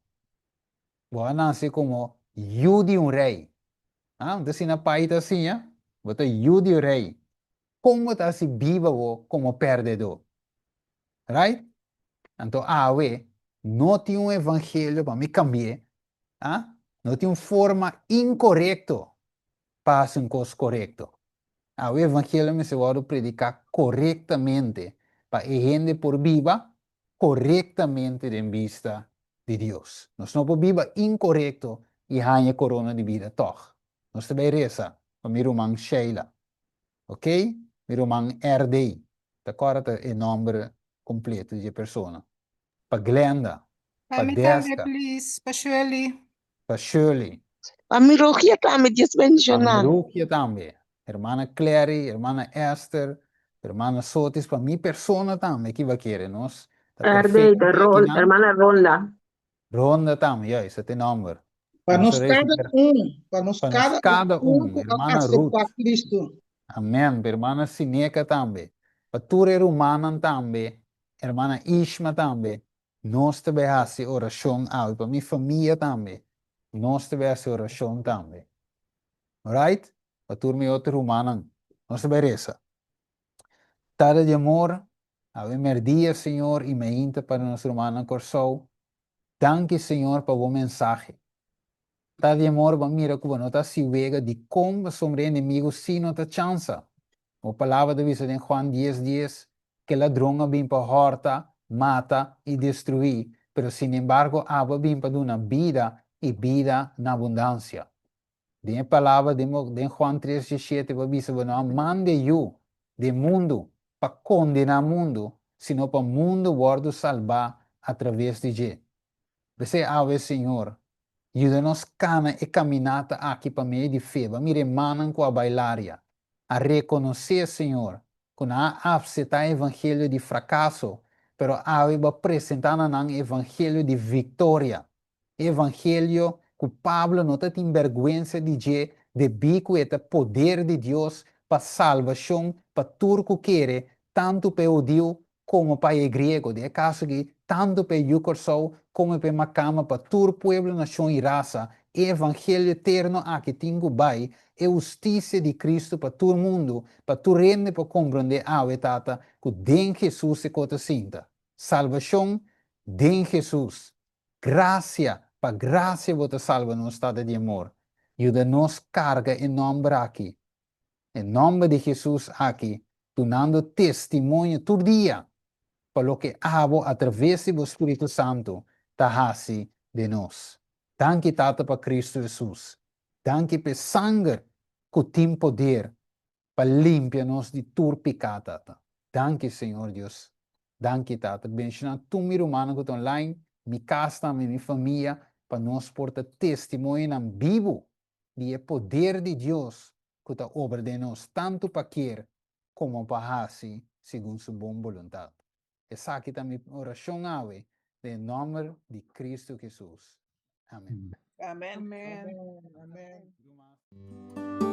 Bo a nanse komo yu di un rei. Ah, ta asina Pai ta siña? Bo ta yu di un rei. Kon bo ta hasi biba bo komo pèrdedó? Right? Anto awe no tin un evangelio pa mi kambi'é. Ah, no tin un forma inkorekto pa hasi un kos korekto. Awe evangelio mester wòrdu prediká korektamente pa e hende por biba korektamente den bista di Dios. Nos no por biba inkorekto i haña e korona di bida tòg. Nos ta bai resa pa mi ruman Sheila. Ok? Mi ruman RD. Ta kòrda ta e nòmber kompleto di e persona. Pa Glenda. Pa Pa mi tambe Deska. please, pa Shirley. Pa Shirley. Pa mi Rugia tambe, Dios Pa mi bendiciona. Rugia tambe. Hermana Clary, hermana Esther, hermana Sotis, pa mi persona tambe, ki ba kere nos ta RD, perfecto ta te Ron, akinan. hermana Ronda. Ronda tambe, juist, esa ta e nomber. Pa Nos nos ta reza kada per un, pa nos pa nos kada kada un un, ku a hermana aseptá Ruth. Kristu. Amen, pa hermana Sineca tambe. Pa tur e rumannan tambe, hermana Ishma tambe, nos ta bai hasi orashon awe. Pa mi famia tambe, nos ta bai hasi orashon tambe. Alright? Pa tur mi otro rumannan, nos ta bai resa. Tata di amor, awe merdia, Señor, i mainta pa nos rumannan Kòrsou. Danki, Señor, pa bo mensahe. Tata di amor, bo a mira ku bo no ta hasi wega dikon pasobra e enemigu sí no ta chansa. Bo palabra ta bisa den Juan dies dies, Ke ladron a bin pa hòrta, mata i destruí, pero sinembargo abo a bin pa duna bida i bida na abundansia. Den e palabra den bo den Juan tres diesshete bo a bisa bo no a manda e Yu den mundu pa kondená mundu, sino pa mundu wòrdu salbá atraves di dje. P'esei awe, Señor, yuda nos kana e kaminata aki pa medio di fe. Bo a mira e mannan ku a bai laria, a rekonosé, Señor, ku nan a apsetá e evangelio di frakaso, pero awe bo a presentá na nan e evangelio di viktoria. E evangelio ku Pablo no ta tin bèrgwensa di dje debí ku e ta poder di Dios pa salbashon pa tur ku kere, tantu pa e hudiu komo pa e griego, den e kaso aki, tantu pa e yu Kòrsou komo pa e makamba, pa tur pueblo, nashon i rasa, e evangelio eterno aki tin ku bai, e hustisia di Kristu pa tur mundu, pa tur hende por komprondé awe, Tata, ku den Hesus e ko ta sinta. Salbashon den Hesus. Grasia, pa grasia bo ta salba nos, Tata di amor. Yuda nos karga e nòmber aki, e nòmber di Hesus aki, dunando testimonio tur dia pa loke abo atraves di bo Spiritu Santu ta hasi den nos. Danki, Tata, pa Kristu Hesus. Danki p'e sanger ku tin poder pa limpia nos di tur piká, Tata. Danki, Señor Dios. Danki, Tata. Benshoná tur mi rumannan ku ta online, mi kas tambe, mi famia, pa nos por ta testimonionan bibu di e poder di Dios ku ta obra den nos, tantu pa kier komo pa hasi segun su bon boluntat. Esaki ta mi orashon awe, den e nòmber di Kristu Hesus. Amen. Amen. Amen. Amen.